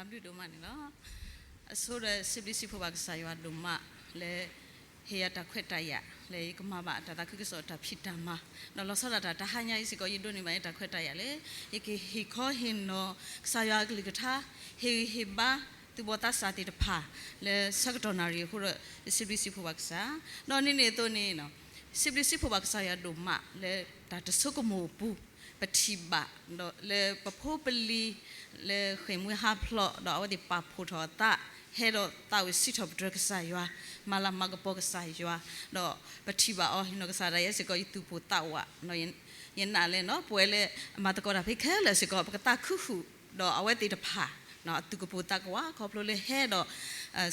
တၢ်ဘျုးဒိၣ်မးန့ၣ်လီၤ. အဆိဒီးစံးဘျုးစံးဖှိၣ်ဘၣ်ကစၢ်ယွၤဒိၣ်မးလၢ ဟ့ၣ်ယၤတၢ်ခွဲးတၢ်ယာ် လၢယကမၤဘၣ်တၢ်သးခုကစီၣ်တၢ်ဖံးတၢ်မၤ, ဒီးလီၤဆီဒၣ်တၢ်တဟါညါအံၤစ့ၢ်ကီး ယဒိးန့ၢ်ဘၣ်ယတၢ်ခွဲးတၢ်ယာ်လၢ ယကဟ့ၣ်ခီဟ့ၣ်နီၤ ကစၢ်ယွၤအကလုၢ်ကထါ, ဟ့ၣ်ဂံၢ်ဟ့ၣ်ဘါ သူၣ်ဘီၣ်သးစၢ်သ့ၣ်တဖၣ် လၢဆၢကတီၢ်နၣ်ရံၣ်အဃိဒီး ယစံးဘျုးစံးဖှိၣ်ဘၣ်ကစၢ်, ဒီးန့ၣ်န့ၣ်အသိးန့ၣ် စံးဘျုးစံးဖှိၣ်ဘၣ်ကစၢ်ယွၤဒိၣ်မးလၢတၢ်တဆိကမိၣ်အပူၤ ပထံၣ်ဘၣ် ဒီးလၢပဖိပလံၤ လၢဃ့ၢ်မှံဟးဖျိး ဒီးအဝဲသ့ၣ်ပာ်ဖှိၣ်ထီၣ်အသး ဟဲဒီးသးဝံၣ်စံးထီၣ်ပတြၢၤကစၢ်ယွၤ, မၤလၤမၤကပီၤကစၢ်ယွၤ, ဒီးပထံၣ်ဘၣ်အီၤ ဟ့ၣ်နီၤကစၢ်ဒၣ်ယဲစ့ၢ်ကီး ယသူၣ်ပိၢ်သးဝး, ယနာ်လၢနီၤ ပဝဲလၢအမၤသကိးတၢ်ဖဲခဲလၢာ်စ့ၢ်ကီး ပကသးခုဃုာ် ဒီးအဝဲသ့ၣ်တဖၣ် အသူၣ်ကပိာ်သးကဝး ခီဖျိလၢဟဲဒီး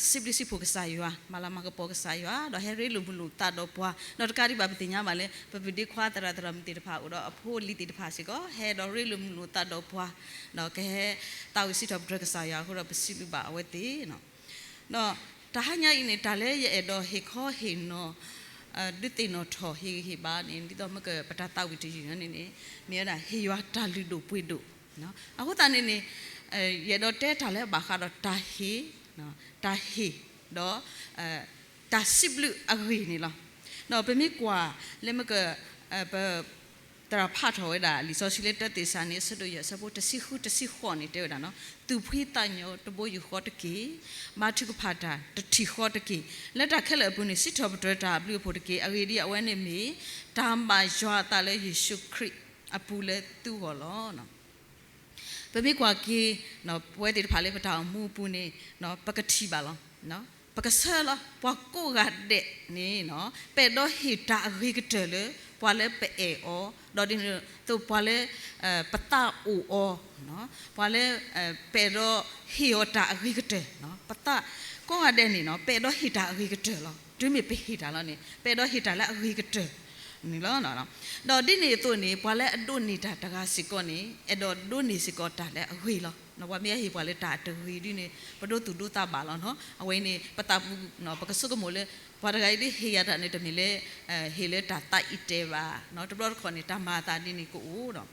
စံးဘျုးစံးဖှိၣ်ကစၢ်ယွၤ, မၤလၤမၤကပီၤကစၢ်ယွၤ ဒီးဟဲရ့လိာ်မုာ်လိာ်သးဒီးပှၤ, ဒီးတကးဒံးဘၣ်ပသ့ၣ်ညါဘၣ်လၢ ပပုၢ်ဒ့ခွါသရၣ်သရၣ်မုၣ်သ့ၣ်တဖၣ်အိၣ်ဒီးအဖိအလံၤသ့ၣ်တဖၣ်စ့ၢ်ကီး ဟဲဒီးရ့လိာ်မုာ်လိာ်သးဒီးပှၤ, ဒီးကဟဲသးဝံၣ်စံးထီၣ်ပတြၢၤကစၢ်ယွၤအဃိဒီး ပစံးဘျုးဘၣ်အဝဲသ့ၣ် ဒီးတဟါညါအံၤန့ၣ် တၢ်လၢယအဲၣ်ဒိးဟ့ၣ်ခီဟ့ၣ်နီၤ ဒုးသ့ၣ်နီၣ်ထီၣ်ဟ့ၣ်ဂံၢ်ဟ့ၣ်ဘါန့ၣ် ဒ်သိးမ့ၢ်ကပတၢ်သးဝံၣ်တယုၢ်န့ၣ်န့ၣ် မ့ၢ်ဝဲဒၣ်ဟ့ၣ်ယွၤတၢ်လုၢ်ဒိၣ်ပှ့ၤဒိၣ်, အဃိသတးန့ၣ်န့ၣ် ယအဲၣ်ဒိးတဲတၢ်လၢဘၣ်ဃးဒီးတၢ်ဟ့ၣ်, တၢ်ဟ့ၣ်, ဒီး တၢ်စံးဘျုးအဂ့ၢ်န့ၣ်လီၤ. ဒီးပမ့ၢ်ကွၢ်လၢမ့ၢ်က ပ သရၣ်ဖးထီၣ်ဝဲဒၣ် လံာ်စီဆှံလၢတၢသ့းစၤလနံ အဆၢဒိၣ်ယဲၢ် အဆၢဖိတဆံဃုတဆံဃိးန့ၣ် တဲဝဲဒၣ်နီၤ, သူၣ်ဖှံသးညီတဘိယူၢ်ဃီတက့ၢ်, ဘါထုကဖၣ်တၢ်တထံၣ်ဃီတက့ၢ်, လၢတၢ်ခဲလၢာ်အပူၤန့ၣ် စံးထီၣ်ပတြၢၤတၢ်ဘျုးအဖှိၣ်တက့ၢ်. အဂ့ၢ်ဒ်အံၤ, အဝဲန့ၣ်မ့ၢ် တၢ်ဘၣ်ယွၤအသးလၢယ့ၣ်ၡူးခရံာ်အပူၤလၢသုဂီၢ်လီၤ. ပမ့ၢ်ကွၢ်က့ၤ ပဝဲသ့ၣ်တဖၣ်လၢပတၢ်အိၣ်မူအပူၤန့ၣ် ပကထံၣ်ဘၣ်လီၤ. ပကဆၢလီၤ ပှၤကိးဂၤဒဲးန့ၣ် ပအဲၣ်ဒိးဟ့ၣ်တၢ်အဂ့ၤကတၢၢ်လၢ ပှၤလၢပအဲၣ်အီၤ, ဒီးဒ်န့ၣ်အသိးပှၤလၢ ပသးအိၣ်အီၤ, ပှၤလၢ ပအဲၣ်ဒိးဟ့ၣ်အီၤတၢ်အဂ့ၤကတၢၢ်, ပသးကိးဂၤဒဲးန့ၣ် ပအဲၣ်ဒိးဟ့ၣ်တၢ်အဂ့ၤကတၢၢ်လီၤ. တုၤမ့ၢ်ပဟ့ၣ်တၢ်လီၤန့ၣ် ပအဲၣ်ဒိးဟ့ၣ်တၢ်လၢအဂ့ၤကတၢၢ်န့ၣ်လီၤ. ဒီးဒ်န့ၣ်အသိးန့ၣ် ပှၤလၢအဒိးန့ၢ်တၢ်တဂၤစ့ၢ်ကီးန့ၣ် အဲၣ်ဒိးဒိးန့ၢ်စ့ၢ်ကီးတၢ်လၢအဂ့ၤလီၤ. ပှၤမ့ၢ်ဟ့ၣ်ပှၤလၢတၢ်တဂ့ၤဒ်န့ၣ် ပဒိသူၣ်ဒိသးဘၣ်လီၤ. အဝဲန့ၣ် ပသးပူၤ ပကဆိကမိၣ်လၢ ပှၤတဂၤအံၤဒ်ဟ့ၣ်ယၤတၢ်န့ၣ် တမ့ၢ်လၢ ဟ့ၣ်လၢတၢ်သးအံၤတဲဘၣ်, တဘျီတခီၣ်န့ၣ် တၢ်မၤအသးဒ်န့ၣ်ကအိၣ်ဒီး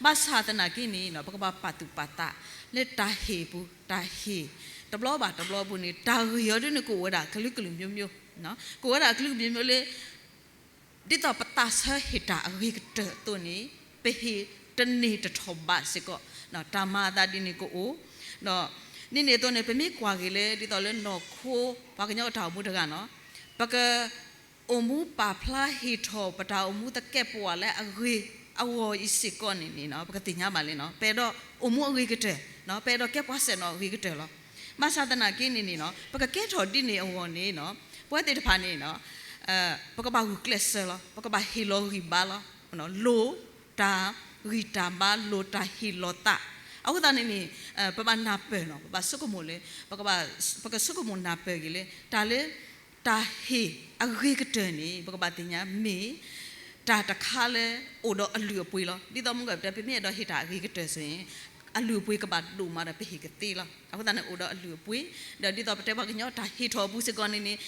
ဘၣ်ဆၣ်သနာ်က့န့ၣ် ပကဘၣ်ပာ်သူၣ်ပာ်သး လၢတၢ်ဟ့ၣ်အပူၤ တၢ်ဟ့ၣ် တဘျီဘၣ်တဘျီအပူၤန့ၣ် တၢ်ဂ့ၢ်အီၤဒ်န့ၣ်ကအိၣ်ဝဲဒၣ်ကလုာ်ကလုာ်မျိုးမျိုး, ကအိၣ်ဝဲဒၣ်ကလုာ်ကမျိုးမျိုးလၢ ဒ်သိးပသးဆၢဟ့ၣ်တၢ်အဂ့ၤကတၢၢ်အသိးန့ၣ် ပဟ့ၣ်တန့ၢ်တထီၣ်ဘးစ့ၢ်ကီး, တၢ်မၤအသးဒ်န့ၣ်ကအိၣ်, ဒီးဒ်န့ၣ်အသိးန့ၣ် ပမ့ၢ်ကွၢ်က့ၤလၢ ဒ်သိးလၢနီၢ်ခိ ပှၤကညီအတၢ်အိၣ်မူတဂၤနီၤ, ပက အိၣ်မူပာ်ဖျါဟ့ၣ်ထီၣ် ပတၢ်အိၣ်မူသကဲးပဝးလၢအဂ့ၤအဂီၢ်အံၤစ့ၢ်ကီးန့ၣ်န့ၣ် ပကသ့ၣ်ညါဘၣ်လၢ ပအဲၣ်ဒိးအိၣ်မူအဂ့ၤကတၢၢ်, ပအဲၣ်ဒိးကဲပှၤစဲၣ်နီၤအဂ့ၤကတၢၢ်လီၤ. ဘၣ်ဆၣ်သနာ်က့န့ၣ်န့ၣ် ပကကဲထီၣ်ဒ်န့ၣ်အဂီၢ်န့ၣ် ပဝဲသ့ၣ်တဖၣ်န့ၣ် ပကဘၣ်ဂုာ်ကျဲးစၢးလီၤ, ပကဘၣ်ဟ့ၣ်လီၤဂံၢ်ဘါလီၤ, လိၣ်တၢ်ဂံၢ်တၢ်ဘါ လိၣ်တၢ်ဟ့ၣ်လီၤသး, အဃိသတးန့ၣ်န့ၣ် ပဘၣ်နၢ်ပၢၢ်နီၤ, ပဘၣ်ဆိကမိၣ်လၢ ပကဘၣ် ပကဆိကမိၣ်နၢ်ပၢၢ်က့ၤလၢ တၢ်လၢ တၢ်ဟ့ၣ်အဂ့ၤကတၢၢ်န့ၣ် ပကဘၣ်သ့ၣ်ညါမ့ၢ် တၢ်တခါလၢအိၣ်ဒီးအလုၢ်အပှ့ၤလီၤ. ဒ်သိးမုၢ်ကပတဲ ပမ့ၢ်အဲၣ်ဒိးဟ့ၣ်တၢ်အဂ့ၤကတၢၢ်ဆိုရင် အလုၢ်အပှ့ၤကဘၣ်ဒိၣ်မးဒီးပဟ့ၣ်ကသ့လီၤ. အဃိသတးန့ၣ် အိၣ်ဒီးအလုၢ်အပှ့ၤ, ဒီးဒ်သိးပတဲပှၤကညီတၢ်ဟ့ၣ်ထီၣ်အပူၤစ့ၢ်ကီးန့ၣ်န့ၣ်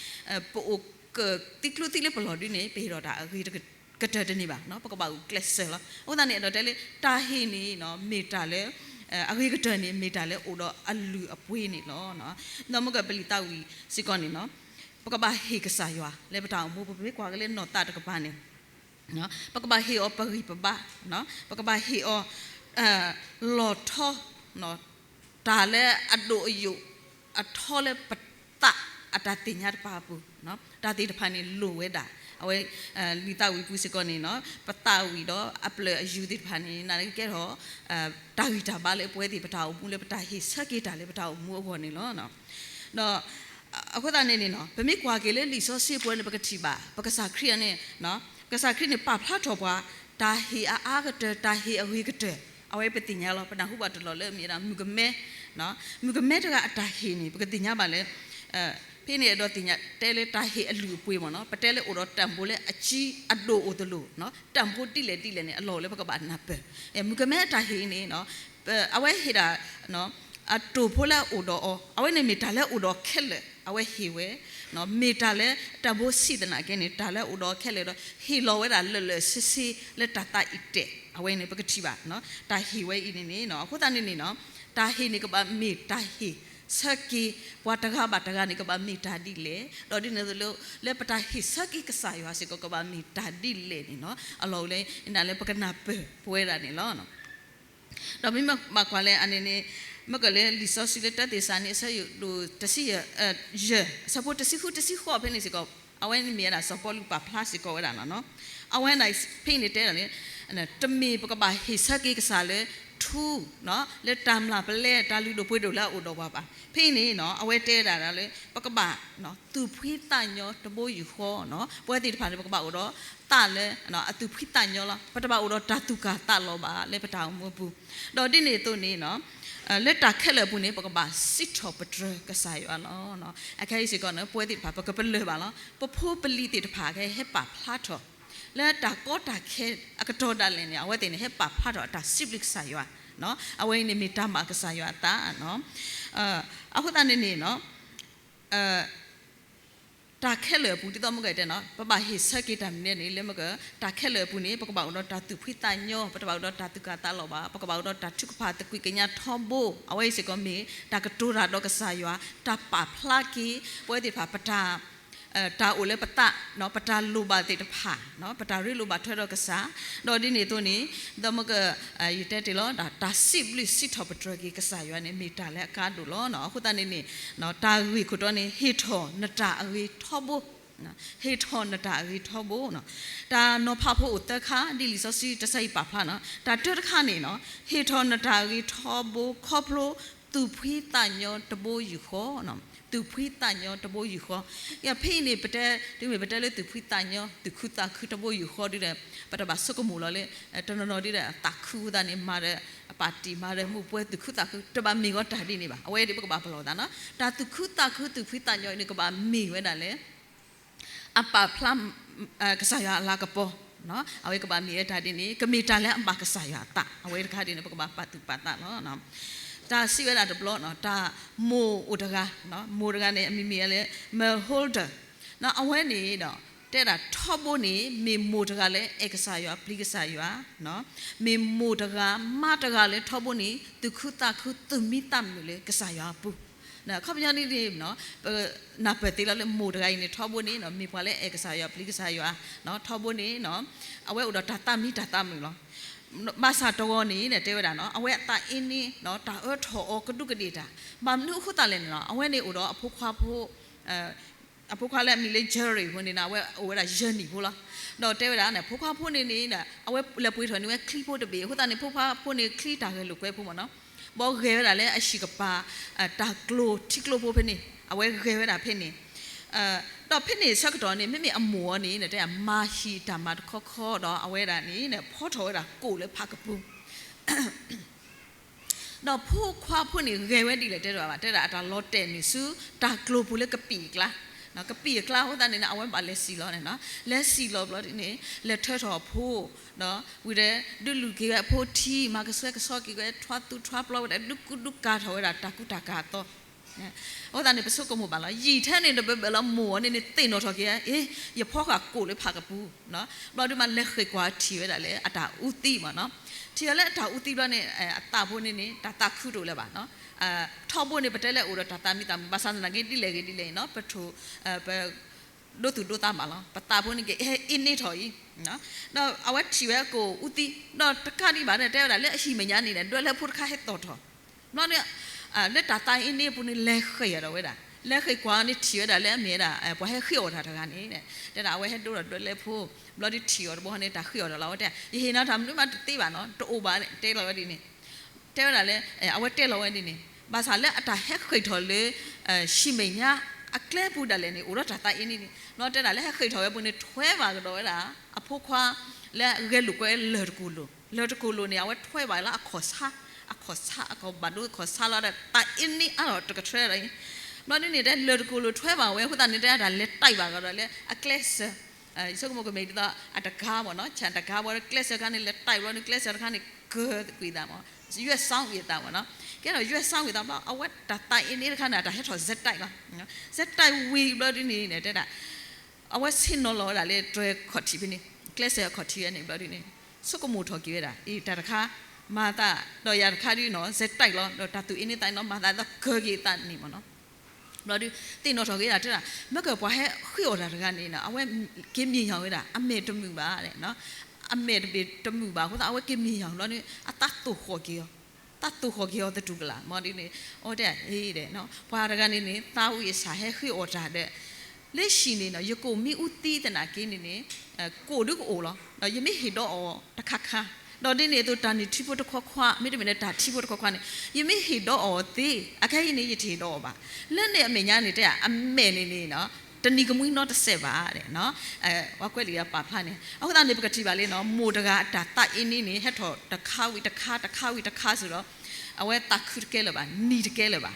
ပအိၣ်ကသံကျိသံလၢပလီၢ်ဒ်န့ၣ် ပဟ့ၣ်ထီၣ်တၢ်အဂ့ၤကတၢၢ်တန့ၢ်ဘၣ်, ပကဘၣ်ဂုာ်ကျဲးစၢးလီၤ. အဃိသတးန့ၣ် အဲၣ်ဒိးတဲလၢ တၢ်ဟ့ၣ်န့ၣ် မ့ၢ်တၢ်လၢ အဂ့ၤကတၢၢ်န့ၣ် မ့ၢ်တၢ်လၢအိၣ်ဒီးအလုၢ်အပှ့ၤန့ၣ်လီၤ. ဒီးမုၢ်ကပလံာ်သးဝံၣ်စ့ၢ်ကီးန့ၣ် ပကဘၣ်ဟ့ၣ်ကစၢ်ယွၤလၢပတၢ်အိၣ်မူ ပမ့ၢ်ကွၢ်က့ၤလၢနီၢ်သးတကပၤန့ၣ် ပကဘၣ်ဟ့ၣ်အီၤပဂံၢ်ပဘါ, ပကဘၣ်ဟ့ၣ်အီၤ လီၤထီ တၢ်လၢအဒိၣ်အယိာ် အထီလၢပသးအတၢ်သ့ၣ်ညါတပၤအပူၤ, တၢ်သ့ၣ်တဖၣ်န့ၣ်လိၣ်ဝဲဒၣ်, အဝဲ လံာ်သးဝံၣ်ပူၤစ့ၢ်ကီးန့ၣ် ပသးဝံၣ်ဒီးအပျၢၢ်အယူၤသ့ၣ်တဖၣ်န့ၣ် နာ်က့ကဲထီၣ် တၢ်ဂံၢ်တၢ်ဘါလၢပဝဲသ့ၣ်ပတၢ်အိၣ်မူလၢပတၢ်ဟ့ၣ်ဆၢက့ၤတၢ်လၢပတၢ်အိၣ်မူအဂီၢ်န့ၣ်လီၤ. ဒီး အဃိသတးန့ၣ်န့ၣ် ပမ့ၢ်ကွၢ်က့ၤလၢလံာ်စီဆှံပူၤန့ၣ် ပကထံၣ်ဘၣ် ပကစၢ်ခရံာ်န့ၣ် ကစၢ်ခရံာ်န့ၣ် ပာ်ဖျါထီၣ်ပှၤ တၢ်ဟ့ၣ်အအါကတၢၢ် တၢ်ဟ့ၣ်အဂ့ၤကတၢၢ်, အဝဲပသ့ၣ်ညါလီၤ. ပနၢ်ဟူဘၣ်တလီၢ်လၢမ့ၢ်ဝဲဒၣ် မုၣ်ကမဲ, မုၣ်ကမဲတဂၤအတၢ်ဟ့ၣ်န့ၣ် ပကသ့ၣ်ညါဘၣ်လၢ ဖဲန့ၣ်အဲၣ်ဒိးသ့ၣ်ညါတဲလၢတၢ်ဟ့ၣ်အလုၢ်အပှ့ၤမ့ၢ်နီၤ, ပတဲလၢအိၣ်ဒီးတၢ်ဘိလၢအကံအဒိၣ်အိၣ်သလိၤ, တၢ်ဘိဒ်လဲၣ်ဒ်လဲၣ်န့ၣ် အလီၢ်အိၣ်လၢပကဘၣ်နၢ်ပၢၢ်. မုၣ်ကမဲအတၢ်ဟ့ၣ်န့ၣ် အဝဲဟ့ၣ်ဒၣ် အတိၢ်ဖိလၢအအိၣ်ဒီးအီၤ, အဝဲန့ၣ်မ့ၢ်တၢ်လၢအိၣ်ဒီးခဲလၢာ် အဝဲဟ့ၣ်ဝဲ, မ့ၢ်တၢ်လၢတၢ်ဘိဆံးသနာ်က့န့ၣ် တၢ်လၢအိၣ်ဒီးခဲလၢာ်ဒီး ဟ့ၣ်လီၤဝဲဒၣ်လၢာ်လၢာ်ဆ့ဆ့လၢတၢ်သးအံၤတဲာ်, အဝဲန့ၣ် ပကထံၣ်ဘၣ် တၢ်ဟ့ၣ်ဝဲအံၤန့ၣ်န့ၣ် အဃိသတးန့ၣ်န့ၣ် တၢ်ဟ့ၣ်န့ၣ်ကဘၣ်မ့ၢ်တၢ်ဟ့ၣ်ဆၢက့ၤ ပှၤတဂၤဘၣ်တဂၤန့ၣ် ကဘၣ်မ့ၢ်တၢ်ဒ်လဲၣ်, ဒီးဒ်န့ၣ်အသိးလၢ လၢပတၢ်ဟ့ၣ်ဆၢက့ၤကစၢ်ယွၤစ့ၢ်ကီး ကဘၣ်မ့ၢ်တၢ်ဒ်လဲၣ်န့ၣ်လီၤ. အလီၢ်အိၣ်လၢ ဒ်န့ၣ်လၢပကနၢ်ပၢၢ်ပဝဲဒၣ်န့ၣ်လီၤ. ဒီးမ့ၢ်ဘၣ်ကွၢ်လၢအန့ၣ်န့ၣ် မ့ၢ်ကလၢလံာ်စီဆှံလၢတၢသ့းစၤလနံ အဆၢယိၤဒိၣ်တဆံယဲၢ်, အဆၢဖိတဆံဃုတဆံဃိးဖဲန့ၣ်စ့ၢ်ကီး, အဝဲန့ၣ်မ့ၢ်ဝဲဒၣ်စီၤပီလူးပာ်ဖျါစ့ၢ်ကီးဝဲဒၣ်လီၤ. အဝဲဒၣ်ဖဲအံၤန့ၣ်တဲဒၣ်န့ၣ် တမ့ၢ်ပကဘၣ်ဟ့ၣ်ဆၢက့ၤကစၢ်လၢထူ, လၢတၢ်မျၢ်ပလဲ တၢ်လုၢ်ဒိၣ်ပှ့ၤဒိၣ်လၢအအိၣ်ဒီးပှၤဘၣ်. ဖဲအံၤန့ၣ် အဝဲတဲဒၣ်လၢ ပကဘၣ် သူၣ်ဖှံသးညီတဘိယူၢ်ဃီ, ပဝဲသ့ၣ်တဖၣ်န့ၣ် ပကဘၣ်အိၣ်ဒီးသးလၢ အသူၣ်ဖှံသးညီလီၤ. ပတဘၣ်အိၣ်ဒီးတၢ်သူၣ်ကၢ်သးလီၤဘၣ်လၢပတၢ်အိၣ်မူအပူၤ, ဒီးဒ်န့ၣ်အသိးန့ၣ် လၢတၢ်ခဲလၢာ်အပူၤန့ၣ် ပကဘၣ်စံးထီၣ်ပတြၢၤကစၢ်ယွၤလီၤ. အခဲအံၤစ့ၢ်ကီးန့ၣ် ပဝဲသ့ၣ်တဖၣ် ပကပလၢၢ်ဘၣ်လီၤ. ပဖိပလံၤသ့ၣ်တဖၣ်ကဟဲပာ်ဖျါထီၣ် လၢတၢ်ကီတၢ်ခဲအကတီၢ်ဒၣ်လဲာ်န့ၣ် အဝဲသ့ၣ်န့ၣ် ဟဲပာ်ဖျါထီၣ်အတၢ်စံးဘျုးကစၢ်ယွၤ, အဝဲအံၤန့ၣ်မ့ၢ်တၢ်ဘၣ်ကစၢ်ယွၤအသး. အဃိသတးန့ၣ်န့ၣ် တၢ်ခဲလၢာ်အပူၤ ဒ်သိးမ့ၢ်ကတဲန့ၣ် ပဘၣ်ဟ့ၣ်ဆၢက့ၤတၢ်မနုၤန့ၣ် လၢမ့ၢ်က တၢ်ခဲလၢာ်အပူၤန့ၣ် ပကဘၣ်အိၣ်ဒီးတၢ်သူၣ်ဖှံသးညီ, ပတဘၣ်အိၣ်ဒီးတၢ်သူၣ်ကၢ်သးလီၤဘၣ်, ပကဘၣ်အိၣ်ဒီးတၢ်ထုကဖၣ်သကွံာ်ကညးထီဘိ, အဝဲအံၤစ့ၢ်ကီးမ့ၢ်တၢ်ကတိၤတၢ်ဒီးကစၢ်ယွၤ, တၢ်ပာ်ဖျါက့ၤ ပဝဲသ့ၣ်တဖၣ် ပတၢ် တၢ်အိၣ်လၢပသး, ပတၢ်လိၣ်ဘၣ်သ့ၣ်တဖၣ်, ပတၢ်ရ့လိာ်ဘၣ်ထွဲဒီးကစၢ်, ဒီးဒ်န့ၣ်အသိးန့ၣ် ဒီးမ့ၢ်က ယတဲတ့ၢ်လီၤ တၢ်စံးဘျုးစံးထီၣ်ပတြၢၤက့ၤကစၢ်ယွၤန့ၣ် မ့ၢ်တၢ်လၢအကါဒိၣ်လီၤ. အဃိသတးန့ၣ်န့ၣ် တၢ်ဂ့ၢ်ခိၣ်တီန့ၣ် ဟ့ၣ်ထီၣ်နတၢ်အဂ့ၤထီဘိ, ဟ့ၣ်ထီၣ်နတၢ်အဂ့ၤထီဘိ. တၢ်နီၤဖးဖိအိၣ်သၢခါ ဒ်လံာ်စီဆှံတဆၢအံၤပာ်ဖျါန့ၣ်, တၢ်တၢတခါန့ၣ် ဟ့ၣ်ထီၣ်နတၢ်အဂ့ၤထီဘိခီဖျိ သူၣ်ဖှံသးညီတဘိယူၢ်ဃီ, သူၣ်ဖှံသးညီတဘိယူၢ်ဃီ. ယဖဲအံၤန့ၣ် ပတဲ တုၤမ့ၢ်ပတဲလၢသူၣ်ဖှံသးညီ သူၣ်ခုသးခုတဘိယူၢ်ဃီဒ်ဒီး ပတဘၣ်ဆိကမိၣ်လီၤလၢ တနီၤနီၤဒ်ဒီး သးခုအဃိသတးန့ၣ် မၤဒီး ပၣ်တံၣ်မၤဒီး မူးပွဲသူၣ်ခုသးခု တဘၣ်မ့ၢ်ဂီၤတၢ်ဒ်န့ၣ်ဘၣ်. အဝဲဒ်ပကဘၣ်ပလီၢ်သးန့ၣ် တၢ်သူၣ်ခုသးခု သူၣ်ဖှံသးညီအံၤန့ၣ် ကဘၣ်မ့ၢ်ဝဲဒၣ်လၢ အပာ်ဖျါ ကစၢ်ယွၤအလၤကပီၤ, အဝဲကဘၣ်မ့ၢ်ဝဲတၢ်ဒ်န့ၣ် ကမ့ၢ်တၢ်လၢအဘၣ်ကစၢ်ယွၤအသး အဝဲတခါဒ်န့ၣ် ပကဘၣ်ပာ်သူၣ်ပာ်သးလီၤ. တၢ်စံးဝဲဒၣ်တဘျီ တၢ်မိၢ်အိၣ်တဂၤ, မိၢ်တဂၤန့ၣ် အမံၤမ့ၢ်ဝဲလၢ Myrhulda, အဝဲန့ၣ်ဒီး တဲဒၣ်ထီဘိန့ၣ် မ့ၢ်မိၢ်တဂၤလၢအဲၣ်ကစၢ်ယွၤ ပျံၤကစၢ်ယွၤ, မ့ၢ်မိၢ်တဂၤ မါတဂၤလၢထီဘိန့ၣ် သူၣ်ခုသးခု သူၣ်မံသးမုာ်လၢကစၢ်ယွၤအပူၤ. အခီပညီန့ၣ် ပနၢ်ပၢၢ်သ့လီၤလၢမိၢ်တဂၤအံၤန့ၣ် ထီဘိန့ၣ် မ့ၢ်ပှၤလၢအဲၣ်ကစၢ်ယွၤ ပျံၤကစၢ်ယွၤ, ထီဘိန့ၣ် အဝဲအိၣ်ဒီးတၢ်သးမံတၢ်သးမုာ်လီၤ. ဘၣ်ဆၣ်တဂီၤန့ၣ် တဲဝဲဒၣ် အဝဲအသးအ့န့ တၢ်အၢထီၣ်အီၤကဒူးကဒ့ၣ်တၢ်, ဘၣ်မနုၤအဃိသတးလဲၣ်န့ၣ် အဝဲန့ၣ်အိၣ်ဒီးအဖိခွါဖိ အဖိခွါလၢအမံၤလၢ Jerry ဖိန့ၣ် အဝဲအိၣ်ဝဲဒၣ်ယဲၢ်နံၣ်ဖိလီၤ. ဒီးတဲဝဲဒၣ်န့ၣ် ဖိခွါဖိန့ၣ်န့ၣ် အဝဲလဲၤပှ့ၤထီၣ်န့ၢ်ဝဲချံဖိတဘ့ၣ်အဃိသတးန့ၣ် ဖိခွါဖိန့ၣ်ချံတၢ်ဂဲၤလိာ်ကွဲဖိမ့ၢ်နီၤ, ဘီဂဲၤဝဲဒၣ်လၢအဟံၣ်ကပၤ တၢ်ကျိၤထံကျိဖိဖဲန့ၣ် အဝဲဂဲၤဝဲဒၣ်ဖဲန့ၣ်, ဒီးဖဲန့ၣ်ဆၢကတီၢ်န့ၣ် မ့မ့ၢ်အမိၢ်အီၤန့ၣ် တဲမၤဟံၣ်တၢ်မၤတခီခီဒီး အဝဲဒၣ်န့ၣ် ဖီထီၣ်ဝဲဒၣ်ကိၣ်လၢဖးကပူၤ ဒီးဖိခွါဖိန့ၣ်ဂဲၤဝဲဒ်လဲၣ်တဲဒၣ်ဘၣ် တဲဒၣ်အတၢ်လီၤတဲာ်နုာ်ဆူ တၢ်ကျိၤပူၤလၢကပံာ်အကျါ, ကပံာ်အကျါအဃိသတးန့ၣ် အဝဲဘၣ်လဲၤစံၣ်လီၤန့ၣ်, လဲၤစံၣ်လီၤဘျီဒ်န့ၣ် လဲၤထၢထီၣ်အဖိ, ဝံၤဒီး ဒုးလူၤက့ၤဝဲအဖိထံ မၤကဆှဲကဆှီက့ၤဝဲ ထွါသူထွါပျီဝဲဒၣ် ဒုးကူဒုးကၤထီၣ်ဝဲဒၣ်တၢ်ကူတၢ်ကၤအသီ အဃိသတးန့ၣ် ပဆိကမိၣ်ဘၣ်လီၤ ယံာ်ထဲန့ၣ်တဘၢဘၢလီၤ မိၢ်အီၤန့ၣ်န့ၣ် သ့ၣ်နီၣ်ထီၣ်က့ၤ အ့ ယဖီဃာ်ကိၣ်လၢဖးကပူၤ, ဘျီဒုးမးလဲၤဃ့ၢ်ကွၢ်ထံၣ်ဝဲဒၣ်လၢအတၢ်အူသံမ့ၢ်နီၤ, ထံၣ်ဝဲလၢအတၢ်အူသံဘျီန့ၣ် အသးဖိန့ၣ်န့ၣ် တၢ်သးခုတအိၣ်လၢၤဘၣ်, ထီဘိန့ၣ် ပတဲလၢအိၣ်ဒီးတၢ်သးမံသးမုာ် ဘၣ်ဆၣ်သနာ်က့ဒ်လဲၣ်ဂ့ၤဒ်လဲၣ်န့ၣ် ပထိၣ် ပ ဒိသူၣ်ဒိသးမးလီၤ ပသးဖိန့ၣ်က့ၤ ဟဲအ့န့ထီၣ်အံၤ, ဒီးအဝဲထံၣ်ဝဲကိၣ်အူသံ ဒီးတကးဒံးဘၣ်န့ၣ် တဲဝဲဒၣ်လၢအဟံၣ်မဲာ်ညါန့ၣ် ဒွဲလဲၣ်ဖိတခါဟဲသီၣ်ထီၣ်, ဘျီဒီး လၢတၢ်သးအ့န့အပူၤန့ၣ် လဲၤဃ့ၢ်အီၤဒီးဝဲဒၣ် လဲၤဃ့ၢ်ကွၢ်န့ၣ်ထံၣ်ဝဲဒၣ်လၢအမ့ၢ်ဝဲဒၣ် ပှၤဟဲဃ့ၢ်အီၣ်တၢ်တဂၤန့ၣ် တဲဒၣ်အဝဲဟဲဒိဒီးဒွဲလဲၣ်ဖိ, ဘျီဒုးထံၣ်အီၤတဘျီန့ၣ် တၢ်ဃ့ၢ်အီၤဒီးလီၤ အဝဲတဲ ယဟ့ၣ်နၤတၢ်မနုၤမးတသ့ဘၣ်နီၤ တအိၣ်ဘၣ် တဲလီၤဝဲဒ်န့ၣ် တဲဝဲဒၣ်လၢ အဝဲတဲလီၤဝဲဒ်န့ၣ် ဘၣ်ဆၣ်လၢအတၢ်ဟဲဃ့ၢ်ထီၣ်လၢ ဟံၣ်မဲာ်ညါအကျဲပူၤဒၣ်လဲာ်န့ၣ် အိၣ်ဒီးတၢ်သးအ့န့န့ၣ် ဘျီတဲဒၣ်လၢဟဲဃ့ၢ်ထီၣ်ဝဲပူၤန့ၣ် ထွဲဘၣ်ကဒီးဝဲဒၣ် အဖိခွါ လၢအဂဲၤလိာ်ကွဲလၢၢ်တကိၢ်လိၤ လၢၢ်တကိၢ်လိၤန့ၣ် အဝဲထွဲဘၣ်လၢအခီၣ်ဆါ အခီၣ်ဆါ အခီၣ်ဘၣ်ဒိခီၣ်ဆါလီၤဒီး သးအ့န့အါထီၣ်တကထြဲဒီးအံၤ ဘျီဒ်န့ၣ် တဲလၢၢ်တကိၢ်လိၤထွဲဘၣ်ဝဲ အဃိသတးန့ၣ် တဲဒၣ်လဲၤတၢ်ဘၣ်ကဒီးလၢအကျဲစၢၤ ယဆိကမိၣ်ကမ့ၢ်ဒ်သိး အတကါမ့ၢ်နီၤ ဆၣ်တကါဘီဒီး ကျဲစၢၤတခါန့ၣ် လဲၤတၢ်ဘျီန့ၣ် ကျဲစၢၤတခါန့ၣ် ကၢၤကွံာ်သးမ့ၢ် ယွဲၣ်စီဝံၤအသးမ့ၢ်နီၤ ကဲဒီးယွဲၣ်စီဝံၤသးဘျီ အဝဲတၢ်သးအ့န့တခါန့ၣ် အတၢ်ဟဲထီၣ် Z-type လီၤ Z-type ဝံၤဘျီဒ်န့ၣ် တဲဒၣ် အဝဲဆ့ၣ်နီၤလီၤဝဲဒၣ်လၢတြဲၤခီၣ်ထံးဖဲန့ၣ် ကျဲစၢၤအခီၣ်ထံးဝဲန့ၣ်ဘျီဒ်န့ၣ် ဆိကမိၣ်ထီၣ်က့ၤဝဲဒၣ် အံၤတၢ်တခါ မၤသးဒီးယၤတခါဒုနီၤ စဲးတၢ်လီၤ ဒီးတၢ်သူၣ်အ့န့သးနီၤ မၤသးဒီးကၢၤက့ၤသးန့ၣ်မ့ၢ်နီၤ. ဘျီဒုး သ့ၣ်နီၣ်ထီၣ်က့ၤဒၣ်တဲဒၣ် မ့ၢ်ကပှၤဟဲဃ့အီၣ်တၢ်တဂၤန့ၣ်နီၤ အဝဲက့ၤမံၤယၢ်ဝဲဒၣ် အမဲာ်တမုာ်ဘၣ်, အမဲာ်တဘ့ၣ်တမုာ်ဘၣ်အဃိသတး အဝဲက့ၤမံၤယၢ်ဘျီဒုး အသးသိၣ်ဃီၣ်က့ၤအီၤ, သးသိၣ်ဃီၣ်က့ၤအီၤသတူၢ်ကလာ် မ့ၢ်ဒ်န့ၣ် အဝဲတဲ ဟ့ဒီး ပှၤတဂၤန့ၣ်န့ၣ် သးဝံၣ်အဆၣ်ဟဲဃ့အီၣ်တၢ်ဒီး လၢဟံၣ်န့ၣ်နီၤ ယကိာ်မ့ၢ်အူသံသနာ်က့န့ၣ်န့ၣ် ကိာ်ဒုကအိၣ်လီၤ. ဒီးယမ့ၢ်ဟ့ၣ်ဒီးအီၤတခါခါ, ဒီးဒ်န့ၣ်အသိး တၢ်နုၢ်ထံဖိတခွါခွါ မ့တမ့ၢ်လၢတၢ်ထံဖိတခွါခွါန့ၣ် ယမ့ၢ်ဟ့ၣ်ဒီးအီၤသ့ အခဲအံၤန့ၣ် ယတဟ့ၣ်ဒီးအီၤဘၣ်. လၢန့ၣ်အမဲာ်ညါန့ၣ်တဲ အမဲာ်န့ၣ်န့ၣ် တနံၤကမှံနီတစဲးဘၣ်. ပှၤကွဲးလံာ်ပာ်ဖျါန့ၣ် အဃိသတးန့ၣ် ပကထံၣ်ဘၣ်လံနီၤ မိၢ်တဂၤအတၢ်သးအ့န့န့ၣ် ဟဲထီၣ်တခါဝံၤတခါ တခါဝံၤတခါစ့ၢ်ဒီး အဝဲသးခုတကဲလၢၤဘၣ်, နံၤတကဲလၢၤဘၣ်.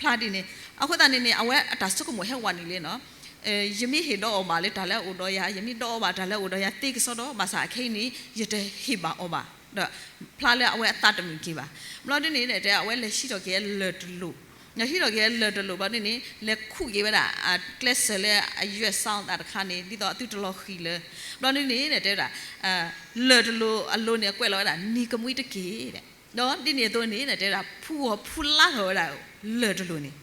ဖျါဒ်န့ၣ် အဃိသတးန့ၣ်န့ၣ် အဝဲအတၢ်ဆိကမိၣ်ဟဲဝးနုာ်လံနီၤ ယမ့ၢ်ဟ့ၣ်ဒီးအီၤဘၣ်လၢတၢ်လၢအအိၣ်ဒီးယၤ ယမ့ၢ်ဒီးအီၤဘၣ်တၢ်လၢအအိၣ်ဒီးယၤသ့ကစီဒီ ဘၣ်ဆၣ်အခဲအံၤန့ၣ် ယတဟ့ၣ်ဘၣ်အီၤဘၣ်. ဒီးဖျါလၢအဝဲအသးတမုာ်က့ၤဘၣ်. ဘျီဒ်န့ၣ်တဲ အဝဲလဲၤဟံးထီၣ်က့ၤလၢၢ်တလိာ်, လဲၤဟံးထီၣ်က့ၤလၢၢ်တလိာ်ဘျီဒ်န့ၣ် လဲၤခူၣ်က့ၤဝဲဒၣ် ကျဲစၢၤလၢအယွဲၢ်စီသးတခါန့ၣ် ဒ်သိးအသုတလီၤဃံၤလၢၤ. ဘျီဒ်န့ၣ်တဲဝဲဒၣ် လၢၢ်တလိာ်အလိၤန့ၣ် အကွဲးလီၤဝဲဒၣ် နံၤကမှံတက့ၢ်. ဒီးဒ်န့ၣ်အသိးန့ၣ်တဲဝဲဒၣ် ဖူဂီၤဖူလါထီၣ်ဝဲဒၣ် လၢၢ်တလိာ်န့ၣ်